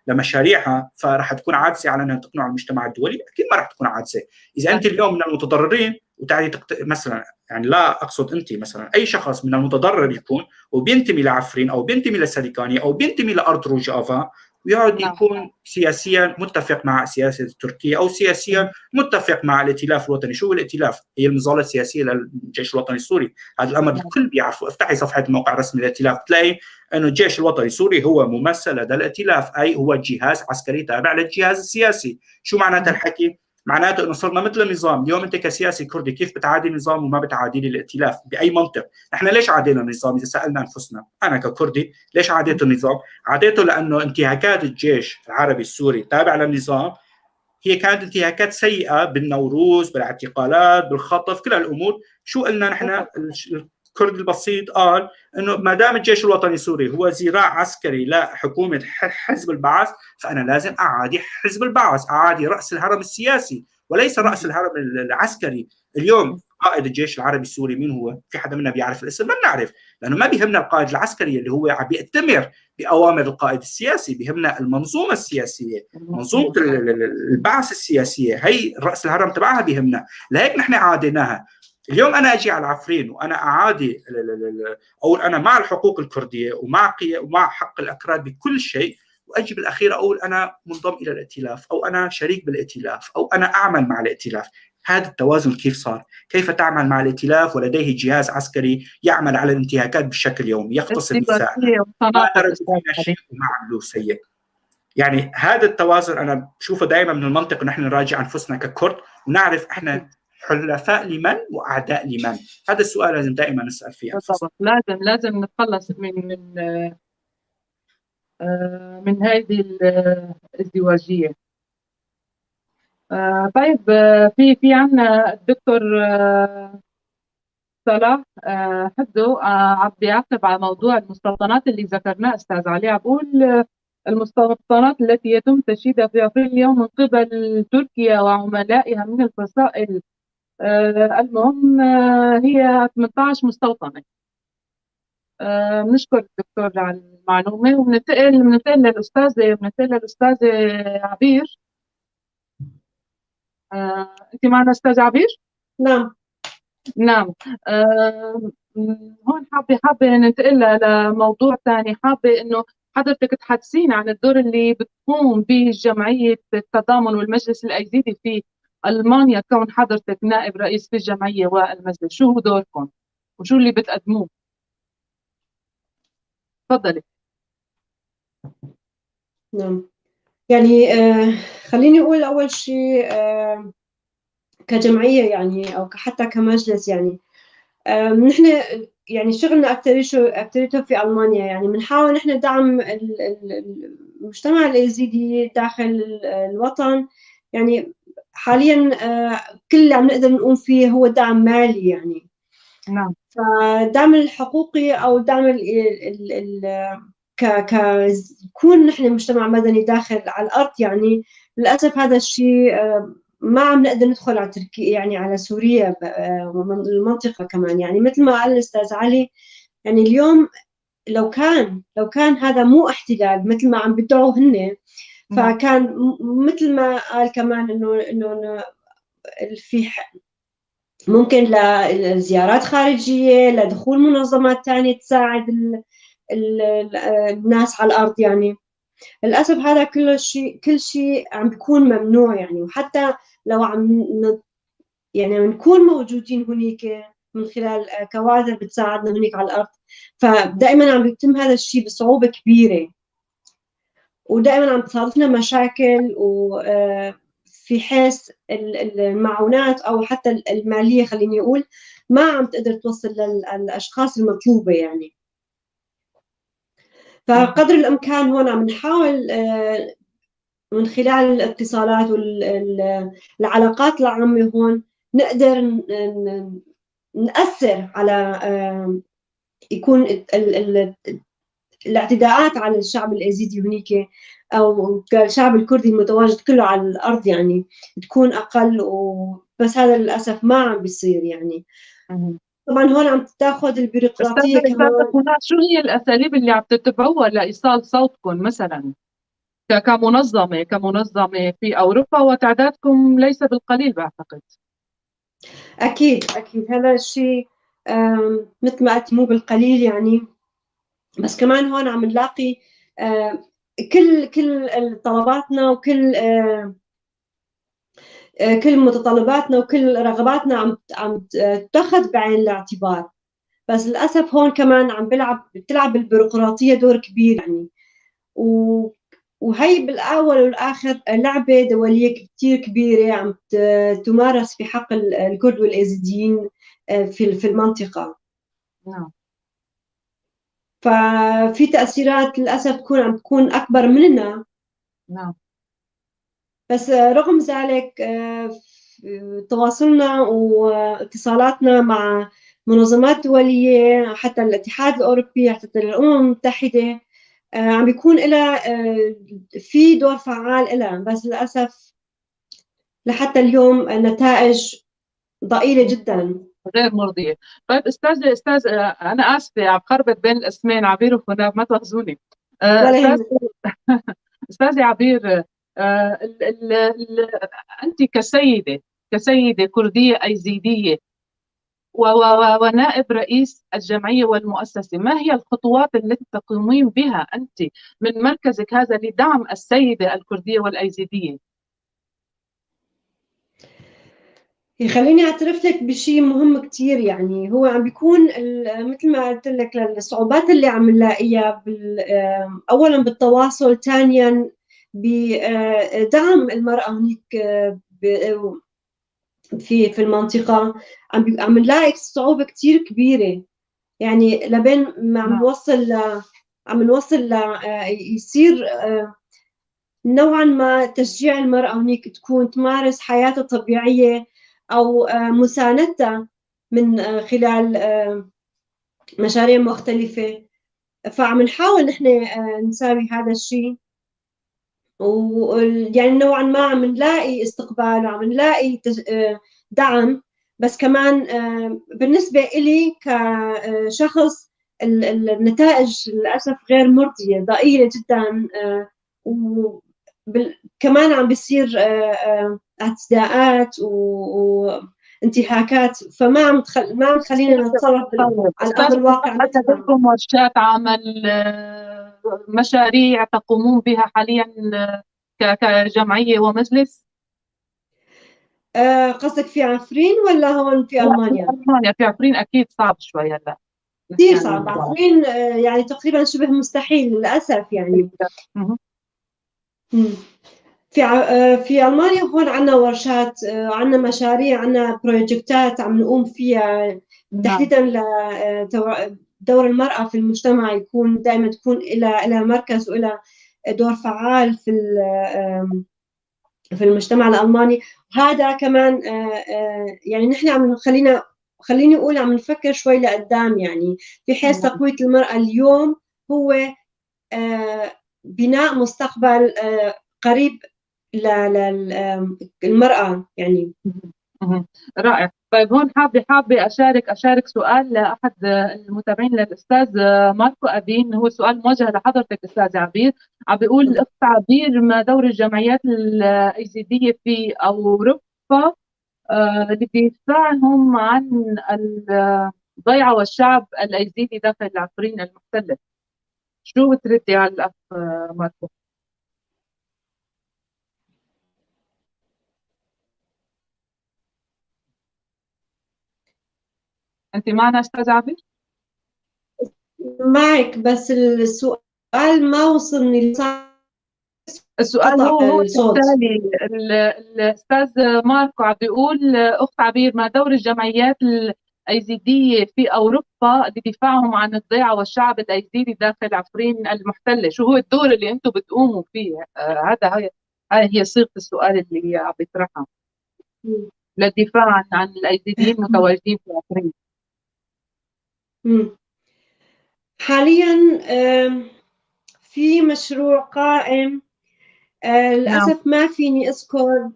لمشاريعها، فراح تكون عاجزه على انها تقنع المجتمع الدولي؟ اكيد ما راح تكون عاجزه. اذا انت اليوم من المتضررين وتعالي مثلا، يعني لا اقصد انت مثلا، اي شخص من المتضرر يكون وبينتمي لعفرين او بينتمي لسريكاني او بينتمي لارض روجافا، ويقعد يكون سياسيا متفق مع سياسة تركيا او سياسيا متفق مع الائتلاف الوطني. شو هو الائتلاف؟ هي المظلة السياسية للجيش الوطني السوري، هذا الامر الكل بيعرفه. افتحي صفحة الموقع الرسمي للائتلاف بتلاقي انه الجيش الوطني السوري هو ممثل لدى الائتلاف، اي هو جهاز عسكري تابع للجهاز السياسي. شو معنات الحكي؟ معناته انه صرنا مثل النظام. اليوم انت كسياسي كردي كيف بتعادي النظام وما بتعادي لي الائتلاف؟ باي منطق؟ نحن ليش عادينا النظام؟ اذا سالنا انفسنا، انا ككردي ليش عاديت النظام؟ عاديته لانه انتهاكات الجيش العربي السوري تابع للنظام هي كانت انتهاكات سيئه بالنوروز، بالاعتقالات، بالخطف، كل هالامور. شو قلنا نحن؟ الكرد البسيط قال انه ما دام الجيش الوطني السوري هو ذراع عسكري لحكومة حزب البعث، فانا لازم اعادي حزب البعث، اعادي راس الهرم السياسي وليس راس الهرم العسكري. اليوم قائد الجيش العربي السوري مين هو؟ في حدا منا بيعرف الاسم؟ ما بنعرف، لانه ما بيهمنا القائد العسكري اللي هو عم بيأتمر باوامر القائد السياسي، بيهمنا المنظومة السياسية، منظومة البعث السياسية، هي راس الهرم تبعها بيهمنا، لهيك نحن عاديناها. اليوم انا اجي على عفرين وانا اعادي، اقول انا مع الحقوق الكردية ومع حق الاكراد بكل شيء، واجي بالاخير اقول انا منضم الى الائتلاف، او انا شريك بالائتلاف، او انا اعمل مع الائتلاف. هذا التوازن كيف صار؟ كيف تعمل مع الائتلاف ولديه جهاز عسكري يعمل على الانتهاكات بشكل يومي، يغتصب نساء، ما تركوا وما عملوه سيء. يعني هذا التوازن انا بشوفه دائما من المنطق نحن نراجع انفسنا ككرد ونعرف احنا حلفاء لمن واعداء لمن. هذا السؤال لازم دائما نسال فيه انفسنا. بالضبط، لازم نتخلص من هذه الازدواجيه. طيب، في عندنا الدكتور صلاح حدو عم بيعقب على موضوع المستوطنات اللي ذكرناه استاذ علي. عم بقول المستوطنات التي يتم تشييدها في عفرين اليوم من قبل تركيا وعملائها من الفصائل، المهم هي 18 مستوطنة. بنشكر الدكتور على المعلومة، وبننتقل للأستاذة عبير. أنت معنا أستاذة عبير؟ نعم. نعم. هون حابة ننتقل لموضوع ثاني. حابة إنه حضرتك تحدثينا عن الدور اللي بتقوم به جمعية التضامن والمجلس الأيزيدي في ألمانيا، كون حضرتك نائب رئيس في الجمعية والمجلس، شو هو دوركم وشو اللي بتقدموه؟ تفضلي. نعم، يعني خليني أقول أول شيء كجمعية يعني أو حتى كمجلس، يعني نحن يعني شغلنا أكثريته في ألمانيا، يعني بنحاول نحن دعم المجتمع الأيزيدي داخل الوطن. يعني حاليا كل اللي عم نقدر نقوم فيه هو دعم مالي يعني. نعم. فالدعم الحقوقي أو دعم ال كون نحن مجتمع مدني داخل على الأرض، يعني للأسف هذا الشيء ما عم نقدر ندخل على تركيا، يعني على سوريا المنطقة كمان. يعني مثل ما قال الأستاذ علي، يعني اليوم لو كان هذا مو احتلال مثل ما عم بدعوا هن، فكان مثل ما قال كمان إنه في ممكن لزيارات خارجية، لدخول منظمات ثانية تساعد الناس على الأرض. يعني للأسف هذا كل شيء عم بيكون ممنوع يعني. وحتى لو عم يعني نكون موجودين هنيك من خلال كوادر بتساعدنا هنيك على الأرض، فدائما عم بيتم هذا الشيء بصعوبة كبيرة، ودائما عم تصادفنا مشاكل، وفي حيث المعونات أو حتى المالية خليني أقول ما عم تقدر توصل للأشخاص المطلوبة يعني. فقدر الإمكان هون عم نحاول من خلال الاتصالات والعلاقات العامة هون نقدر نأثر على يكون الاعتداءات على الشعب الأيزيدي هنيك أو الشعب الكردي المتواجد كله على الأرض يعني تكون أقل، بس هذا للأسف ما عم بيصير يعني. طبعا هون عم تاخذ البيروقراطية كمان. شو هي الاساليب اللي عم تتبعوها لايصال صوتكم مثلا كمنظمه في اوروبا، وتعدادكم ليس بالقليل بعتقد؟ اكيد هذا الشيء مثل ما قلت مو بالقليل يعني، بس كمان هون عم نلاقي كل طلباتنا وكل كل متطلباتنا وكل رغباتنا عم تتخذ بعين الاعتبار، بس للاسف هون كمان عم بتلعب البيروقراطية دور كبير يعني. وهي بالاول والاخر لعبه دولية كثير كبيرة عم تمارس في حق الكرد والأيزيديين في المنطقة. نعم. ففي تاثيرات للاسف عم تكون اكبر مننا. نعم. بس رغم ذلك تواصلنا واتصالاتنا مع منظمات دولية، حتى الاتحاد الأوروبي، حتى الأمم المتحدة، عم بيكون لها في دور فعال لها، بس للأسف لحتى اليوم النتائج ضئيلة جدا. غير مرضية. طيب أستاذ أنا آسفة عم خربط بين الاسمين عبير وخناف، ما تواخذوني. أستاذة عبير، أنت كسيدة كردية أيزيدية ونائب رئيس الجمعية والمؤسسة، ما هي الخطوات التي تقومين بها أنت من مركزك هذا لدعم السيدة الكردية والأيزيدية؟ خليني أعترف لك بشيء مهم كتير، يعني هو عم بيكون مثل ما قلت لك الصعوبات اللي عم نلاقيها أولا بالتواصل، ثانيا بدعم المرأة هنيك في المنطقة. عم نلاقي صعوبة كتير كبيرة، يعني لبين ما عم نوصل يصير نوعا ما تشجيع المرأة هنيك تكون تمارس حياتها الطبيعية أو مساندتها من خلال مشاريع مختلفة. فعم نحاول نحن نساوي هذا الشيء، ويعني نوعا ما عم نلاقي استقبال وعم نلاقي دعم، بس كمان بالنسبة إلي كشخص النتائج للأسف غير مرضية، ضئيلة جدا، وكمان عم بيصير اعتداءات وانتهاكات، فما عم ما عم تخلينا نتصرف على الأرض الواقع. لكم ورشات عمل، مشاريع تقومون بها حاليا كجمعية ومجلس؟ قصدك في عفرين ولا هون في ألمانيا؟ ألمانيا. في عفرين أكيد صعب شوي هلا، كثير صعب عفرين، يعني تقريبا شبه مستحيل للأسف يعني. في ألمانيا هون عندنا ورشات، عندنا مشاريع، عندنا بروجكتات عم نقوم فيها تحديدا لدور المرأة في المجتمع، يكون دائما تكون إلى مركز وإلى دور فعال في المجتمع الألماني. وهذا كمان يعني نحن عم خليني أقول عم نفكر شوي لقدام، يعني بحيث تقوية المرأة اليوم هو بناء مستقبل قريب للمرأة يعني. رائع. طيب هون حابة أشارك سؤال لأحد المتابعين للأستاذ ماركو أبين، هو سؤال موجه لحضرتك أستاذ عبير. عم بيقول الأخت عبير، ما دور الجمعيات الأيزيدية في أوروبا لدفاعهم عن الضيعة والشعب الأيزيدي داخل عفرين المحتلة؟ شو بتردي على الأخ ماركو؟ أنت معنا أستاذ عبير؟ معك، بس السؤال ما وصلني. السؤال هو التالي، الأستاذ ماركو عم بيقول أخت عبير، ما دور الجمعيات الأيزيدية في أوروبا لدفاعهم عن الضيعة والشعب الأيزيدي داخل عفرين المحتلة؟ شو هو الدور اللي أنتم بتقوموا فيه؟ هذا هي صيغة السؤال اللي عم بيطرحها للدفاع عن الأيزيديين المتواجدين في عفرين. حاليا في مشروع قائم، للأسف ما فيني أذكر،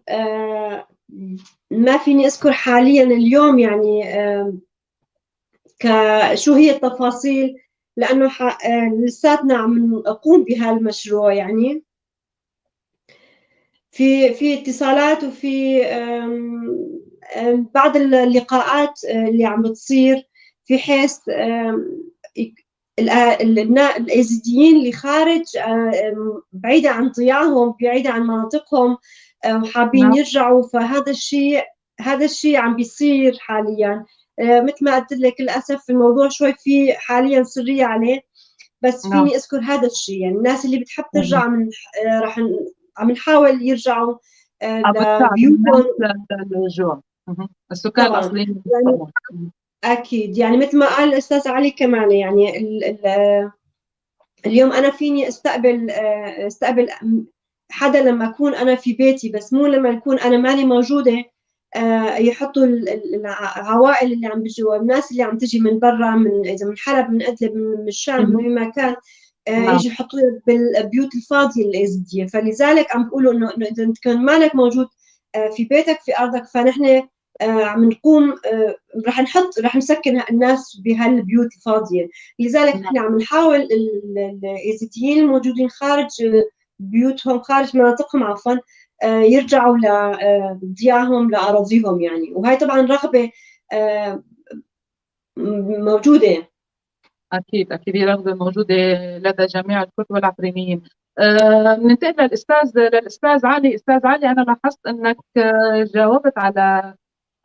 ما فيني أذكر حاليا اليوم يعني شو هي التفاصيل، لأنه لساتنا عم نقوم بهالمشروع. يعني في اتصالات وفي بعض اللقاءات اللي عم بتصير في حيث الأيزيديين اللي خارج بعيدة عن ضياعهم، بعيدة عن مناطقهم، وحابين يرجعوا. فهذا الشيء هذا الشيء عم بيصير حاليا. مثل ما قلت لك للأسف الموضوع شوي في حاليا سرية عليه، بس فيني أذكر هذا الشيء. يعني الناس اللي بتحب ترجع من رح عم نحاول يرجعوا لبيوتهم، للرجوع السكان الأصليين يعني. أكيد يعني مثل ما قال الأستاذ علي كمان، يعني ال ال اليوم أنا فيني استقبل حدا لما أكون أنا في بيتي، بس مو لما يكون أنا ماني موجودة. يحطوا العوائل اللي عم بيجوا، الناس اللي عم تجي من برا، من إذا من حلب، من إدلب، من الشام، من مكان، يجي يحطوا بالبيوت الفاضية الإيزيدية. فلذلك عم بيقولوا إنه إذا أنت كان مالك موجود في بيتك في أرضك، فنحن عم نقوم رح نحط رح نسكن الناس بهالبيوت الفاضيه. لذلك نحن عم نحاول الايزيديين الموجودين خارج بيوتهم، خارج مناطقهم عفوا، يرجعوا لضياعهم لاراضيهم يعني، وهي طبعا رغبة موجودة. اكيد اكيد هي رغبة موجودة لدى جميع الكرد والعفرينيين. ننتقل للاستاذ علي. استاذ علي، انا لاحظت انك جاوبت على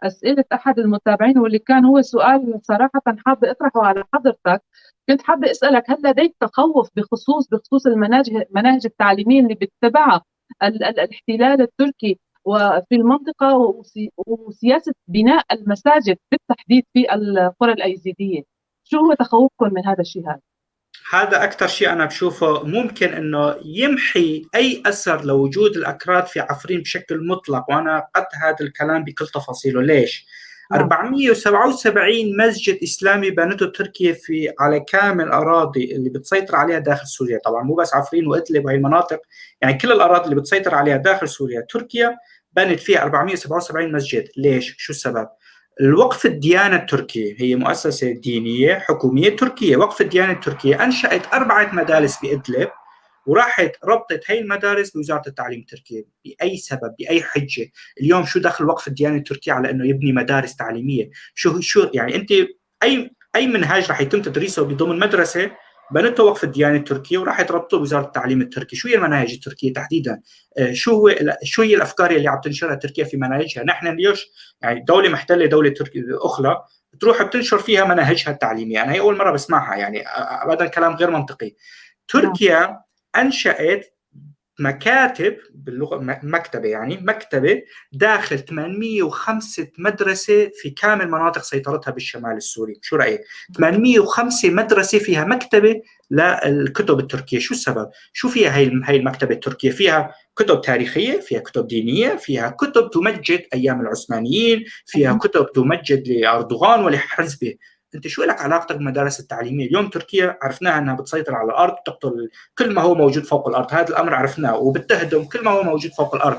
اسئلة احد المتابعين، واللي كان هو سؤال صراحة حابة اطرحه على حضرتك. كنت حابة اسالك، هل لديك تخوف بخصوص المناهج التعليمية اللي بتتبعها الاحتلال التركي وفي المنطقة وسياسة بناء المساجد بالتحديد في القرى الايزيديه؟ شو هو تخوفكم من هذا الشيء هذا؟ هذا أكثر شيء أنا بشوفه ممكن أنه يمحي أي أثر لوجود الأكراد في عفرين بشكل مطلق، وأنا قد هذا الكلام بكل تفاصيله. ليش؟ 477 مسجد إسلامي بنته تركيا في على كامل الأراضي اللي بتسيطر عليها داخل سوريا، طبعا مو بس عفرين وإدلب وهي المناطق، يعني كل الأراضي اللي بتسيطر عليها داخل سوريا تركيا بنت فيها 477 مسجد. ليش؟ شو السبب؟ الوقف الديانة التركية هي مؤسسة دينية حكومية تركية. وقف الديانة التركية أنشأت 4 مدارس بإدلب، وراحت ربطت هاي المدارس بوزارة التعليم التركية. بأي سبب؟ بأي حجة؟ اليوم شو دخل وقف الديانة التركية على أنه يبني مدارس تعليمية؟ شو يعني أنت أي منهاج رح يتم تدريسه بضمن مدرسة بنته وقف الديانة التركية وراح ربطه بوزارة التعليم التركي؟ شو هي المناهج التركية تحديدا؟ شو هي الافكار اللي عم تنشرها تركيا في مناهجها؟ نحن ليش يعني دولة محتلة دولة تركيا اخرى بتروح بتنشر فيها مناهجها التعليمية؟ انا هي اول مرة بسمعها، يعني ابدا كلام غير منطقي. تركيا انشات مكاتب باللغة مكتبه، يعني مكتبه داخل 805 مدرسه في كامل مناطق سيطرتها بالشمال السوري. شو رايك؟ 805 مدرسه فيها مكتبه للكتب التركية. شو السبب؟ شو فيها هي المكتبة التركية؟ فيها كتب تاريخية، فيها كتب دينية، فيها كتب تمجد ايام العثمانيين، فيها كتب تمجد لاردوغان ولحزبه. انت شو لك علاقتك بالمدارس التعليمية؟ اليوم تركيا عرفناها انها بتسيطر على الارض، بتقتل كل ما هو موجود فوق الارض، هذا الامر عرفناه، وبتهدم كل ما هو موجود فوق الارض.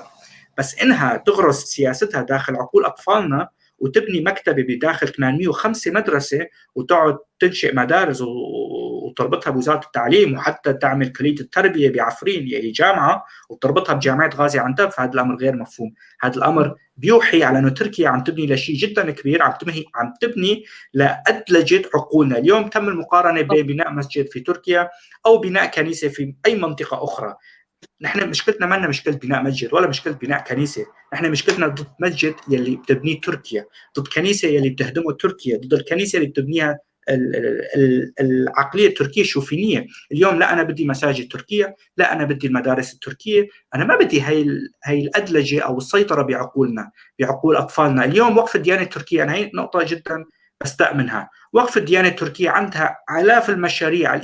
بس انها تغرس سياستها داخل عقول اطفالنا وتبني مكتبه بداخل 805 مدرسه وتقعد تنشئ مدارس وتربطها بوزارة التعليم، وحتى تعمل كليه التربية بعفرين هي جامعه وتربطها بجامعة غازي عنتاب، فهذا الامر غير مفهوم. هذا الامر بيوحي على انه تركيا عم تبني لشيء جدا كبير، عم تبني لأدلجة عقولنا. اليوم تم المقارنة بين بناء مسجد في تركيا او بناء كنيسة في اي منطقة اخرى. نحن مشكلتنا ما لنا مشكلة بناء مسجد ولا مشكلة بناء كنيسة، نحن مشكلتنا ضد مسجد يلي بتبنيه تركيا، ضد كنيسة يلي بتهدمه تركيا، ضد الكنيسة اللي بتبنيها العقلية التركية الشوفينيه. اليوم لا انا بدي مساجد تركيه، لا انا بدي المدارس التركية، انا ما بدي هي الادلجه او السيطرة بعقولنا، بعقول اطفالنا. اليوم وقف الديانة التركية، انا هي نقطة جدا بستأمنها، وقف الديانة التركية عندها آلاف المشاريع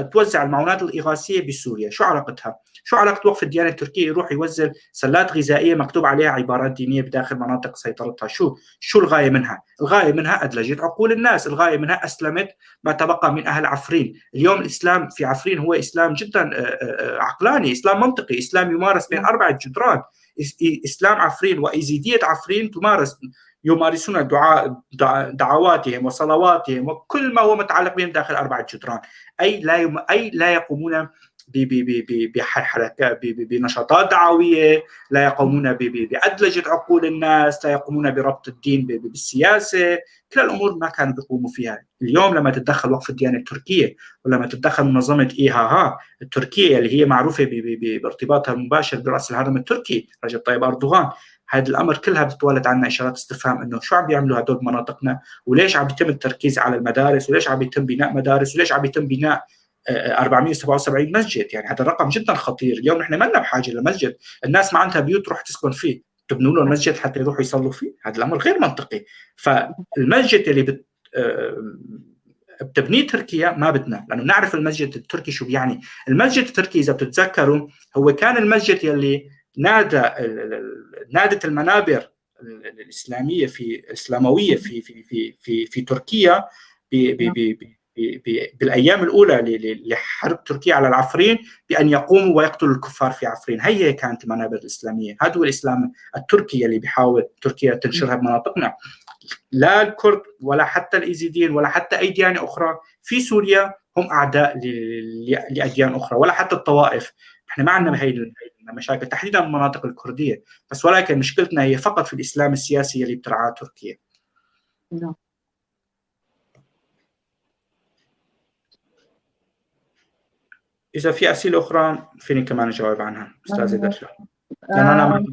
توزع المعونات الإغاثية بسوريا. شو علاقتها؟ شو علاقة وقف الديانة التركية يروح يوزع سلات غذائية مكتوب عليها عبارات دينية بداخل مناطق سيطرتها؟ شو الغاية منها؟ الغاية منها أدلجت عقول الناس، الغاية منها أسلمت ما تبقى من أهل عفرين. اليوم الإسلام في عفرين هو إسلام جدا عقلاني، إسلام منطقي، إسلام يمارس بين 4 جدران. إسلام عفرين وإيزيدية عفرين يمارسون دعواتهم وصلواتهم وكل ما هو متعلق بهم داخل 4 جدران، أي لا يقومون بنشاطات دعوية، لا يقومون بأدلجة عقول الناس، لا يقومون بربط الدين بالسياسة. كل الأمور ما كانوا بيقوموا فيها. اليوم لما تتدخل وقف الديانة التركية، ولما تتدخل منظمة إيهاها التركية اللي هي معروفة بارتباطها المباشر برأس الهرم التركي رجب طيب أردوغان، هذا الامر كلها بتتولد عنا اشارات استفهام انه شو عم بيعملوا هدول بمناطقنا، وليش عم بيتم التركيز على المدارس، وليش عم بيتم بناء مدارس، وليش عم بيتم بناء 477 مسجد. يعني هذا الرقم جدا خطير. اليوم نحن ما لنا بحاجة لمسجد، الناس ما عندها بيوت تروح تسكن فيه، تبنوا لهم مسجد حتى يروحوا يصلوا فيه؟ هذا الامر غير منطقي. فالمسجد اللي بتبنيه تركيا ما بدنا، لانه بنعرف المسجد التركي شو بيعني. المسجد التركي اذا بتتذكروا هو كان المسجد يلي نادت المنابر الاسلامية في الاسلامويه في في في في, في تركيا بالايام الاولى لحرب تركيا على العفرين بان يقوموا ويقتلوا الكفار في عفرين. هي كانت المنابر الاسلامية، هذا هو الاسلام التركي اللي بيحاول تركيا تنشرها بمناطقنا. لا الكرد ولا حتى الايزيديين ولا حتى اي ديانة اخرى في سوريا هم اعداء لاديان اخرى، ولا حتى الطوائف. احنا ما عندنا هي المشاكل تحديدا بالمناطق الكردية، بس ولكن مشكلتنا هي فقط في الاسلام السياسي اللي بترعاه تركيا. نعم. إذا في أسئلة أخرى فيني كمان أجاوب عنها أستاذة درجة. لأن أنا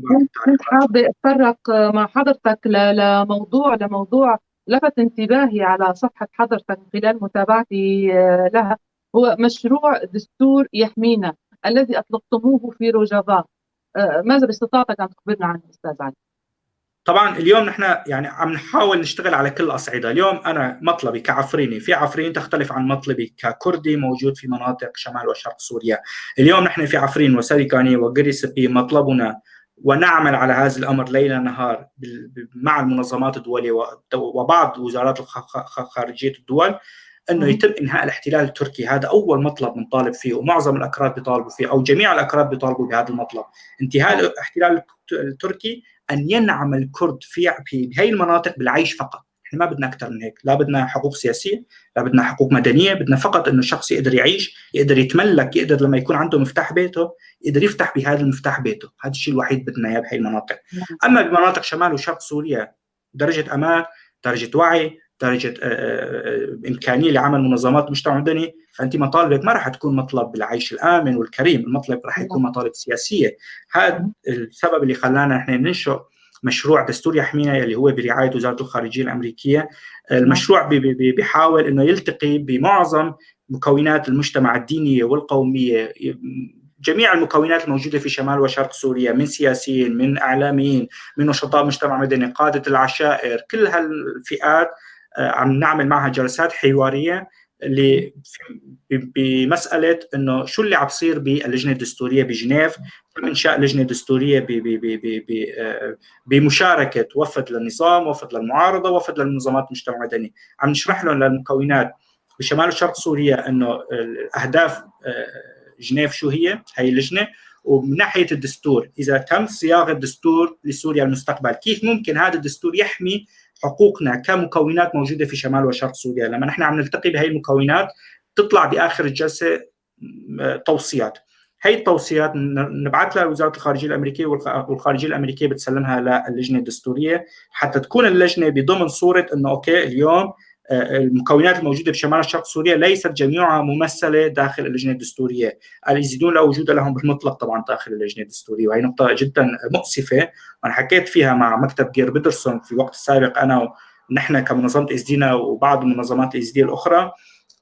كنت حابة أتطرق مع حضرتك لموضوع لفت انتباهي على صفحة حضرتك خلال متابعتي لها، هو مشروع دستور يحمينا الذي أطلقتموه في روجافا. ماذا باستطاعتك أن تخبرنا عنه أستاذ علي؟ طبعا اليوم نحن يعني عم نحاول نشتغل على كل الأصعدة. اليوم أنا مطلبي كعفريني في عفرين تختلف عن مطلبي ككردي موجود في مناطق شمال وشرق سوريا. اليوم نحن في عفرين وسريكاني وقريسبي مطلبنا، ونعمل على هذا الأمر ليل نهار مع المنظمات الدولية وبعض وزارات خارجية الدول، أنه يتم إنهاء الاحتلال التركي. هذا أول مطلب بنطالب فيه، ومعظم الأكراد بيطالبوا فيه، أو جميع الأكراد بيطالبوا بهذا المطلب، انتهاء الاحتلال التركي، أن ينعم الكرد في هذه المناطق بالعيش فقط. احنا ما بدنا أكثر من هيك، لا بدنا حقوق سياسية، لا بدنا حقوق مدنية، بدنا فقط إنه الشخص يقدر يعيش، يقدر يتملك، يقدر لما يكون عنده مفتاح بيته يقدر يفتح بهذا المفتاح بيته. هذا الشيء الوحيد بدنا إياه بهي المناطق. أما بمناطق شمال وشرق سوريا درجة أمان، درجة وعي، درجة إمكانية لعمل منظمات مجتمع مدني، فأنت مطالبك ما راح تكون مطلب بالعيش الآمن والكريم، المطلب راح يكون مطالب سياسية. هذا السبب اللي خلانا نحن ننشئ مشروع دستور يحمينا اللي هو برعاية وزارة الخارجية الأمريكية. المشروع بيحاول إنه يلتقي بمعظم مكونات المجتمع الدينية والقومية، جميع المكونات الموجودة في شمال وشرق سوريا، من سياسيين، من إعلاميين، من نشطاء مجتمع مدني، قادة العشائر، كل هالفئات عم نعمل معها جلسات حوارية بمسألة إنه شو اللي عم بصير باللجنة الدستورية بجنيف. تم إنشاء لجنة دستورية بمشاركة وفد للنظام، وفد للمعارضة، وفد للمنظمات المجتمع المدني. عم نشرح لهم للمكونات بشمال وشرق سوريا إنه الأهداف جنيف شو هي اللجنة، ومن ناحية الدستور إذا تم صياغة دستور لسوريا المستقبل كيف ممكن هذا الدستور يحمي حقوقنا كمكونات موجودة في شمال وشرق سوريا. لما نحن عم نلتقي بهي المكونات تطلع بآخر الجلسة توصيات، هي التوصيات نبعث لها وزارة الخارجية الأمريكية، والخارجية الأمريكية بتسلمها للجنة الدستورية حتى تكون اللجنة بضمن صورة إنه okay اليوم المكونات الموجودة بشمال وشرق سوريا ليست جميعها ممثلة داخل اللجنة الدستورية. اليزيدون لا وجود لهم بالمطلق طبعا داخل اللجنة الدستورية، وهي نقطة جدا مؤسفة، وأنا حكيت فيها مع مكتب جير بيدرسون في الوقت السابق، أنا ونحن كمنظمة إزدينا وبعض المنظمات الإزدية الأخرى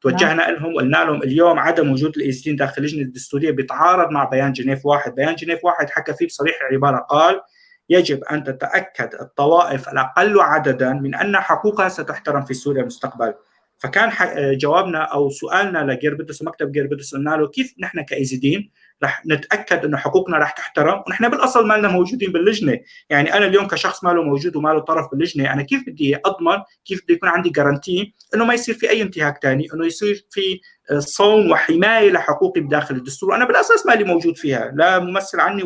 توجهنا لهم وقلنا لهم اليوم عدم وجود الإيزيديين داخل اللجنة الدستورية بيتعارض مع بيان جنيف 1. بيان جنيف 1 حكى فيه بصريح العبارة، قال يجب أن تتأكد الطوائف الأقل عدداً من أن حقوقها ستحترم في سوريا المستقبل. فكان جوابنا أو سؤالنا لجير بيدرسون، مكتب جير بيدرسون، قلنا له كيف نحن كإيزيديين رح نتأكد أنه حقوقنا رح تحترم ونحن بالأصل ما لنا موجودين باللجنة؟ يعني أنا اليوم كشخص ما له موجود وما له طرف باللجنة، أنا كيف بدي أضمن، كيف بدي يكون عندي guarantee أنه ما يصير في أي انتهاك ثاني، أنه يصير في صون وحماية لحقوقي بداخل الدستور، وأنا بالأساس ما لي موجود فيها، لا ممثل عني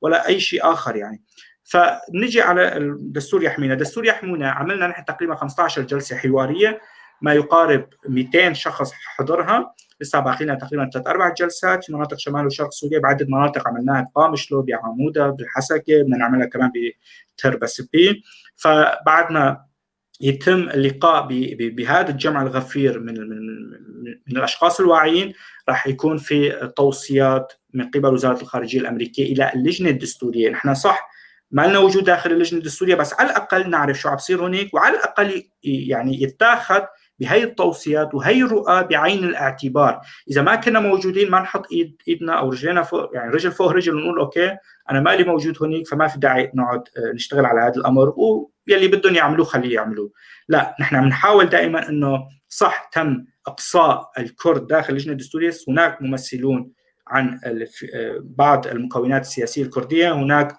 ولا أي شيء آخر يعني. فنجي على الدستور يحمينا. دستور يحمينا عملنا نحن تقريبا 15 جلسة حوارية، ما يقارب 200 شخص حضرها، لسه باقي لنا تقريبا 3-4 جلسات في مناطق شمال وشرق سوريا، بعدة مناطق عملناها بقامشلو، بعموده، بالحسكه، بدنا نعملها كمان بتربسبي. فبعد ما يتم اللقاء بهذا الجمع الغفير من من الاشخاص الواعيين، راح يكون في توصيات من قبل وزارة الخارجية الامريكية الى اللجنة الدستورية. نحن صح ما لنا وجود داخل اللجنة الدستورية، بس على الاقل نعرف شو عم بصير هناك، وعلى الاقل يعني يتاخذ بهي التوصيات وهي الرؤى بعين الاعتبار. اذا ما كنا موجودين ما نحط ايدنا او رجلنا فوق، يعني رجل فوق رجل، ونقول okay انا مالي موجود هناك فما في داعي نقعد نشتغل على هذا الامر، ويلي بدهم يعملوه خليه يعملوه. لا، نحن عم نحاول دائما انه صح تم اقصاء الكرد داخل اللجنة الدستورية، هناك ممثلون عن بعض المكونات السياسية الكردية، هناك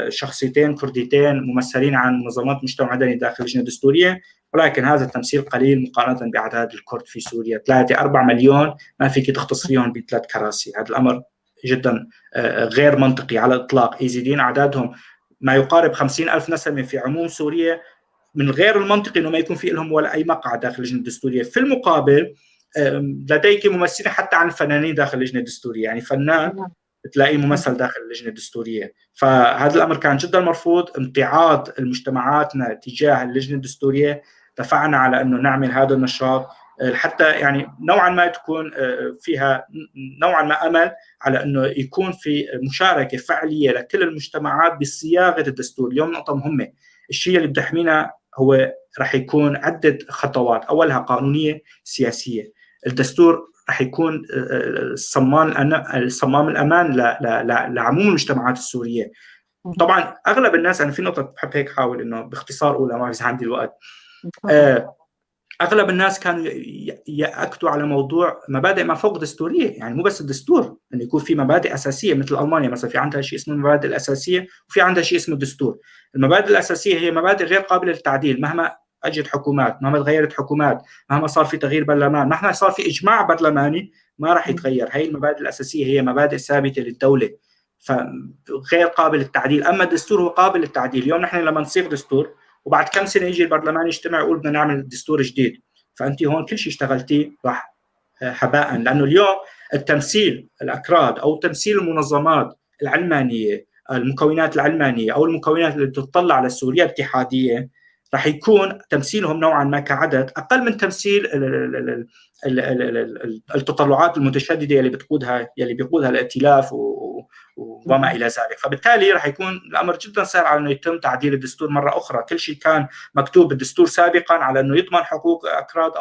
شخصيتين كرديتين ممثلين عن منظمات مجتمع مدني داخل اللجنة الدستورية، ولكن هذا التمثيل قليل مقارنة باعداد الكرد في سوريا. 3-4 مليون ما فيك تختصريهم بثلاث كراسي، هذا الامر جدا غير منطقي على الاطلاق. ايزيديين اعدادهم ما يقارب 50,000 نسمه في عموم سوريا، من غير المنطقي انه ما يكون في لهم ولا اي مقعد داخل اللجنة الدستورية. في المقابل لديك ممثلين حتى عن الفنانين داخل اللجنة الدستورية، يعني فنان تلاقيه ممثل داخل اللجنة الدستورية. فهذا الامر كان جدا مرفوض. امتعاض المجتمعاتنا تجاه اللجنة الدستورية دفعنا على انه نعمل هذا النشاط حتى يعني نوعا ما تكون فيها نوعا ما امل على انه يكون في مشاركة فعليه لكل المجتمعات بصياغة الدستور. اليوم نقطة مهمة، الشيء اللي بتحمينا هو رح يكون عده خطوات، اولها قانونية سياسية. الدستور رح يكون الصمام الامان لعموم المجتمعات السورية. طبعا اغلب الناس، انا في نقطة بحب هيك حاول انه باختصار اقولها، ما عندي الوقت. اغلب الناس كانوا ياكدوا على موضوع مبادئ ما فوق دستورية، يعني مو بس الدستور، انه يكون في مبادئ اساسية مثل المانيا مثلا في عندها شيء اسمه المبادئ الاساسية وفي عندها شيء اسمه الدستور. المبادئ الاساسية هي مبادئ غير قابله للتعديل، مهما اجت حكومات، مهما تغيرت حكومات، مهما صار في تغيير برلمان، مهما صار في اجماع برلماني، ما راح يتغير. هي المبادئ الاساسية هي مبادئ ثابتة للدولة، فغير قابل للتعديل. اما الدستور هو قابل للتعديل. اليوم نحن لما نصيغ دستور وبعد كم سنة يجي البرلمان يجتمع يقول بدنا نعمل دستور جديد، فانت هون كل شيء اشتغلتيه راح هباء. لانه اليوم التمثيل الاكراد او تمثيل المنظمات العلمانية، المكونات العلمانية او المكونات اللي بتطلع على سوريا الاتحادية، راح يكون تمثيلهم نوعا ما كعدد اقل من تمثيل التطلعات المتشدده اللي بتقودها اللي بيقودها الائتلاف وما الى ذلك. فبالتالي راح يكون الامر جدا سهل على انه يتم تعديل الدستور مرة اخرى. كل شيء كان مكتوب بالدستور سابقا على انه يضمن حقوق اكراد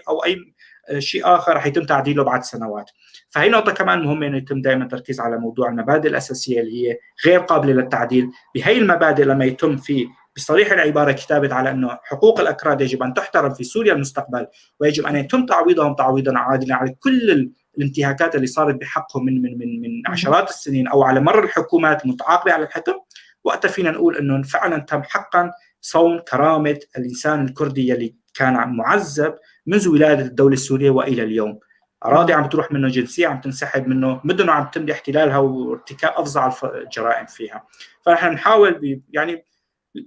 او اي شيء اخر راح يتم تعديله بعد سنوات. فهي نقطة كمان مهمة، انه يتم دائما التركيز على موضوع المبادئ الاساسية اللي هي غير قابله للتعديل. بهي المبادئ لما يتم في بصريح العبارة كتابة على أنه حقوق الأكراد يجب أن تحترم في سوريا المستقبل، ويجب أن يتم تعويضهم تعويضا عادلا على كل الانتهاكات اللي صارت بحقهم من من من من عشرات السنين أو على مر الحكومات المتعاقبة على الحكم، وقتها فينا نقول أنه فعلا تم حقا صون كرامة الإنسان الكردي اللي كان معذب منذ ولادة الدولة السورية وإلى اليوم. أراضي عم تروح منه، جنسية عم تنسحب منه، مدنه عم تم احتلالها وارتكاب أفظع الجرائم فيها. فنحن نحاول يعني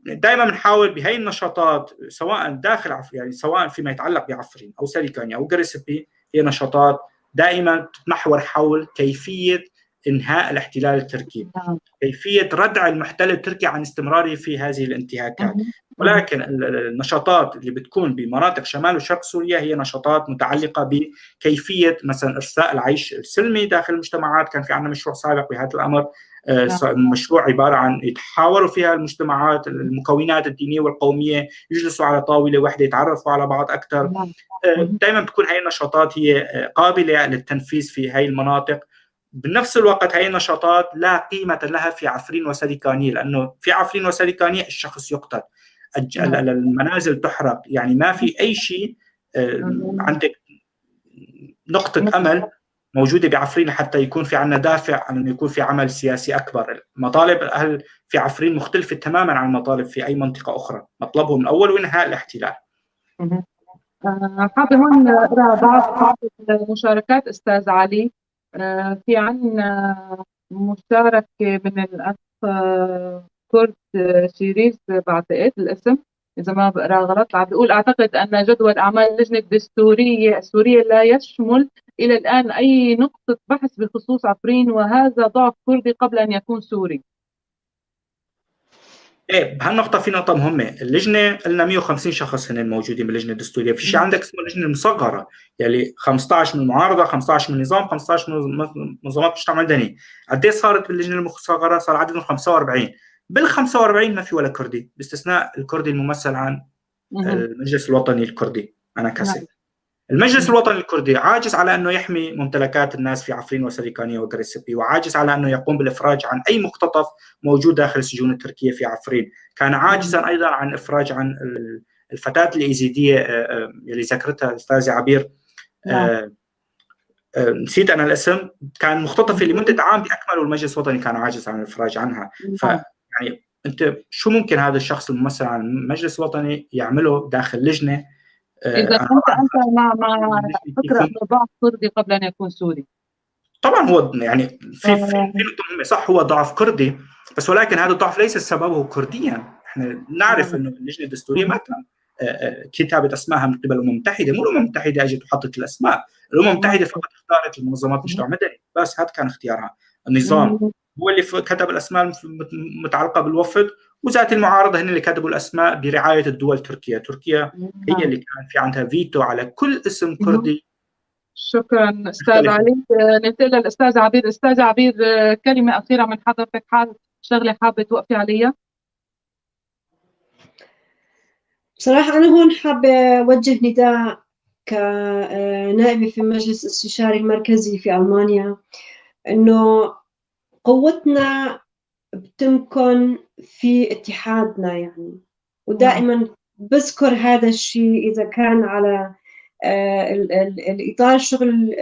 دائما بنحاول بهي النشاطات سواء داخل يعني سواء فيما يتعلق بعفرين او سريكانيا او غريسبي، هي نشاطات دائما تتمحور حول كيفية انهاء الاحتلال التركي، كيفية ردع المحتل التركي عن استمراره في هذه الانتهاكات. ولكن النشاطات اللي بتكون بمناطق شمال وشرق سوريا هي نشاطات متعلقه بكيفية مثلا ارساء العيش السلمي داخل المجتمعات. كان في عندنا مشروع سابق بهذا الامر، مشروع عبارة عن يتحاوروا فيها المجتمعات، المكونات الدينية والقوميه، يجلسوا على طاولة واحدة، يتعرفوا على بعض اكثر. دائما بتكون هاي النشاطات هي قابله للتنفيذ في هاي المناطق. بنفس الوقت هاي النشاطات لا قيمة لها في عفرين وسريكانيه، لانه في عفرين وسريكانيه الشخص يقتل، المنازل تحرق، يعني ما في اي شيء عندك نقطة امل موجودة بعفرين حتى يكون في عندنا دافع عن انه يكون في عمل سياسي اكبر. مطالب الاهل في عفرين مختلفة تماما عن المطالب في اي منطقة اخرى، مطلبهم الاول وانهاء الاحتلال. حابة هون اقرا بعض المشاركات استاذ علي. في عندنا مشاركة من الاخ كرد شيريز، بعتقد الاسم إذا ما بقرأ غلط، عم بيقول أعتقد أن جدول أعمال اللجنة الدستورية السورية لا يشمل إلى الآن أي نقطة بحث بخصوص عفرين، وهذا ضعف كردي قبل أن يكون سوري. إيه بهالنقطة في نقطة مهمة، اللجنة قلنا 150 شخص هن الموجودين باللجنة الدستورية، في شيء عندك اسمه اللجنة المصغرة، يعني 15 من المعارضة، 15 من النظام، 15 من منظمات المجتمع المدني. قد ايه صارت باللجنة المصغرة؟ صار عددهم 45. بال 45 ما في ولا كردي، باستثناء الكردي الممثل عن المجلس الوطني الكردي، أنا كسي. المجلس الوطني الكردي عاجز على انه يحمي ممتلكات الناس في عفرين وسريكانيه وغريسبي، وعاجز على انه يقوم بالافراج عن اي مختطف موجود داخل السجون التركية في عفرين، كان عاجزا ايضا عن افراج عن الفتاة الايزيديه اللي ذكرتها الاستاذة عبير، نسيت انا الاسم، كان مختطفه لمدة عام باكمله والمجلس الوطني كان عاجز عن الافراج عنها. ف يعني انت شو ممكن هذا الشخص الممثل عن المجلس الوطني يعمله داخل لجنة؟ اذا كنت انت مع فكرة انه ضعف كردي قبل ان يكون سوري. طبعا هو يعني في نقطة مهمة، صح هو ضعف كردي، بس ولكن هذا الضعف ليس سببه كرديا. احنا نعرف انه اللجنة الدستورية ما تم كتابه اسمائها من قبل الامم المتحدة، مو الامم المتحدة اجت وحطت الاسماء، الامم المتحدة فقط اختارت المنظمات المجتمع المدني، بس هذا كان اختيارها. النظام هو اللي كتب الاسماء المتعلقة بالوفد، وذات المعارضة هن اللي كتبوا الاسماء برعاية الدول تركيا، تركيا هي اللي كان في عندها فيتو على كل اسم كردي. شكرا استاذ علي. ننتقل للاستاذ عبير. استاذ عبير، كلمة اخيرة من حضرتك، حال شغله حابة توقفي عليها؟ بصراحة انا هون حابة اوجه نداء كنائبه في المجلس الاستشاري المركزي في المانيا، انه قوتنا بتمكن في اتحادنا يعني، ودائما بذكر هذا الشيء اذا كان على الإطار الشغل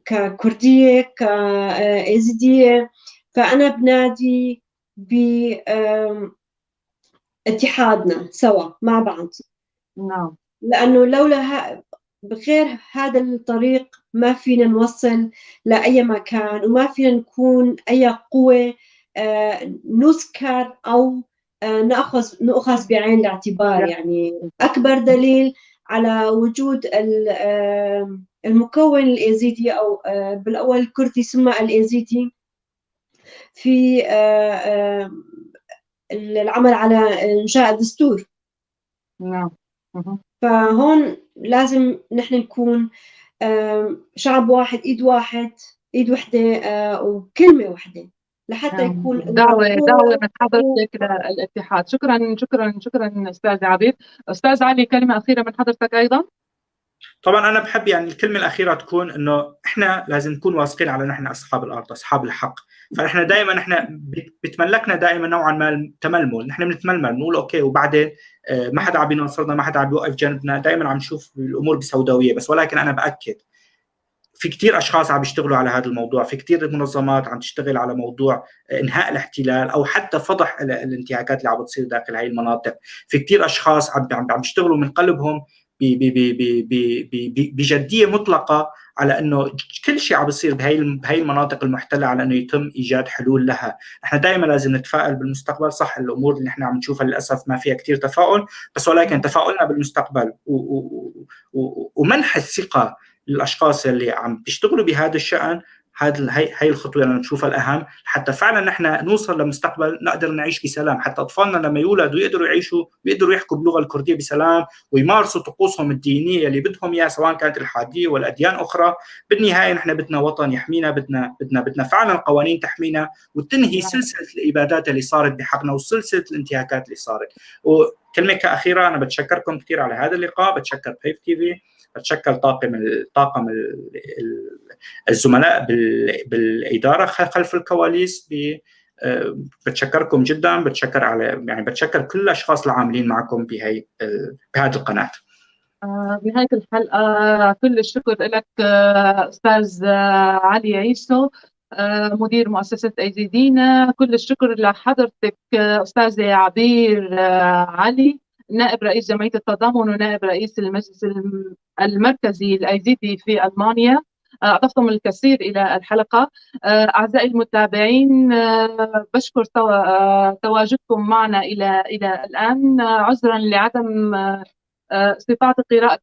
ككردية كإيزيدية، فأنا بنادي باتحادنا سوا مع بعض. نعم. لأنه لولا بغير هذا الطريق ما فينا نوصل لأي مكان، وما فينا نكون أي قوة نذكر أو نأخذ بعين الاعتبار. يعني أكبر دليل على وجود المكون الإيزيدي أو بالأول الكردي ثم الإيزيدي في العمل على إنشاء الدستور. نعم. فهون لازم نحن نكون شعب واحد، إيد واحد، إيد وحدة وكلمة وحدة لحتى يكون دعوة من حضرتك للاتحاد. شكرا شكرا شكرا استاذ عبير. استاذ علي، كلمة أخيرة من حضرتك أيضا. طبعا أنا بحب يعني الكلمة الأخيرة تكون إنه إحنا لازم نكون واثقين على نحن أصحاب الأرض، أصحاب الحق. فإحنا دائما إحنا بتملكنا دائما نوعا ما التململ، نحن بنتململ بنقول okay وبعدين ما حدا عم بيناصرنا، ما حدا عم بيوقف جنبنا، دائما عم نشوف الأمور بسوداوية. بس ولكن أنا بأكد في كتير أشخاص عم يشتغلوا على هذا الموضوع، في كتير منظمات عم تشتغل على موضوع إنهاء الاحتلال أو حتى فضح الانتهاكات اللي عم بتصير داخل هاي المناطق، في كتير أشخاص عم يشتغلوا من قلبهم بجدية مطلقة على أنه كل شيء عم بيصير بهي المناطق المحتلة على أنه يتم إيجاد حلول لها. نحن دائما لازم نتفائل بالمستقبل، صح الأمور اللي نحن عم نشوفها للأسف ما فيها كتير تفاؤل، بس ولكن تفاؤلنا بالمستقبل ومنح الثقة للاشخاص اللي عم بيشتغلوا بهذا الشأن، هاي الخطوة اللي نشوفها الاهم حتى فعلا نحن نوصل لمستقبل نقدر نعيش بسلام، حتى اطفالنا لما يولدوا يقدروا يعيشوا ويقدروا يحكوا باللغة الكردية بسلام ويمارسوا طقوسهم الدينية اللي بدهم اياها سواء كانت الحادية ولا اديان اخرى. بالنهاية نحن بدنا وطن يحمينا، بدنا بدنا بدنا فعلا قوانين تحمينا وتنهي سلسلة الابادات اللي صارت بحقنا وسلسلة الانتهاكات اللي صارت. وكلمه كاخيره، انا بتشكركم كثير على هذا اللقاء، بتشكر بيف تي في، بتشكر طاقم الزملاء بالإدارة خلف الكواليس، بتشكركم جدا، بتشكر على يعني بتشكر كل الأشخاص العاملين معكم بهذه القناة. بنهاية الحلقة كل الشكر لك أستاذ علي عيسو مدير مؤسسة أيزيدينا، كل الشكر لحضرتك أستاذة عبير علي نائب رئيس جمعية التضامن ونائب رئيس المجلس المركزي الأيزيدي في ألمانيا، أضفتم الكثير إلى الحلقة. أعزائي المتابعين، بشكر تواجدكم معنا إلى الآن. عذرا لعدم استطاعة قراءة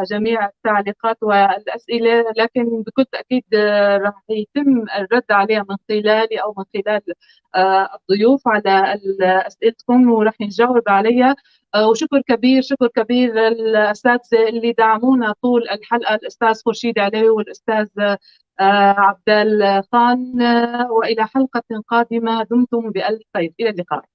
جميع التعليقات والأسئلة، لكن بكل تأكيد راح يتم الرد عليها من خلالي أو من خلال الضيوف على أسئلتكم وراح نجاوب عليها. وشكر كبير، شكر كبير للأساتذة اللي دعمونا طول الحلقة، الأستاذ خورشيد علوي والأستاذ عبد الخان. وإلى حلقة قادمة، دمتم بألف خير، إلى اللقاء.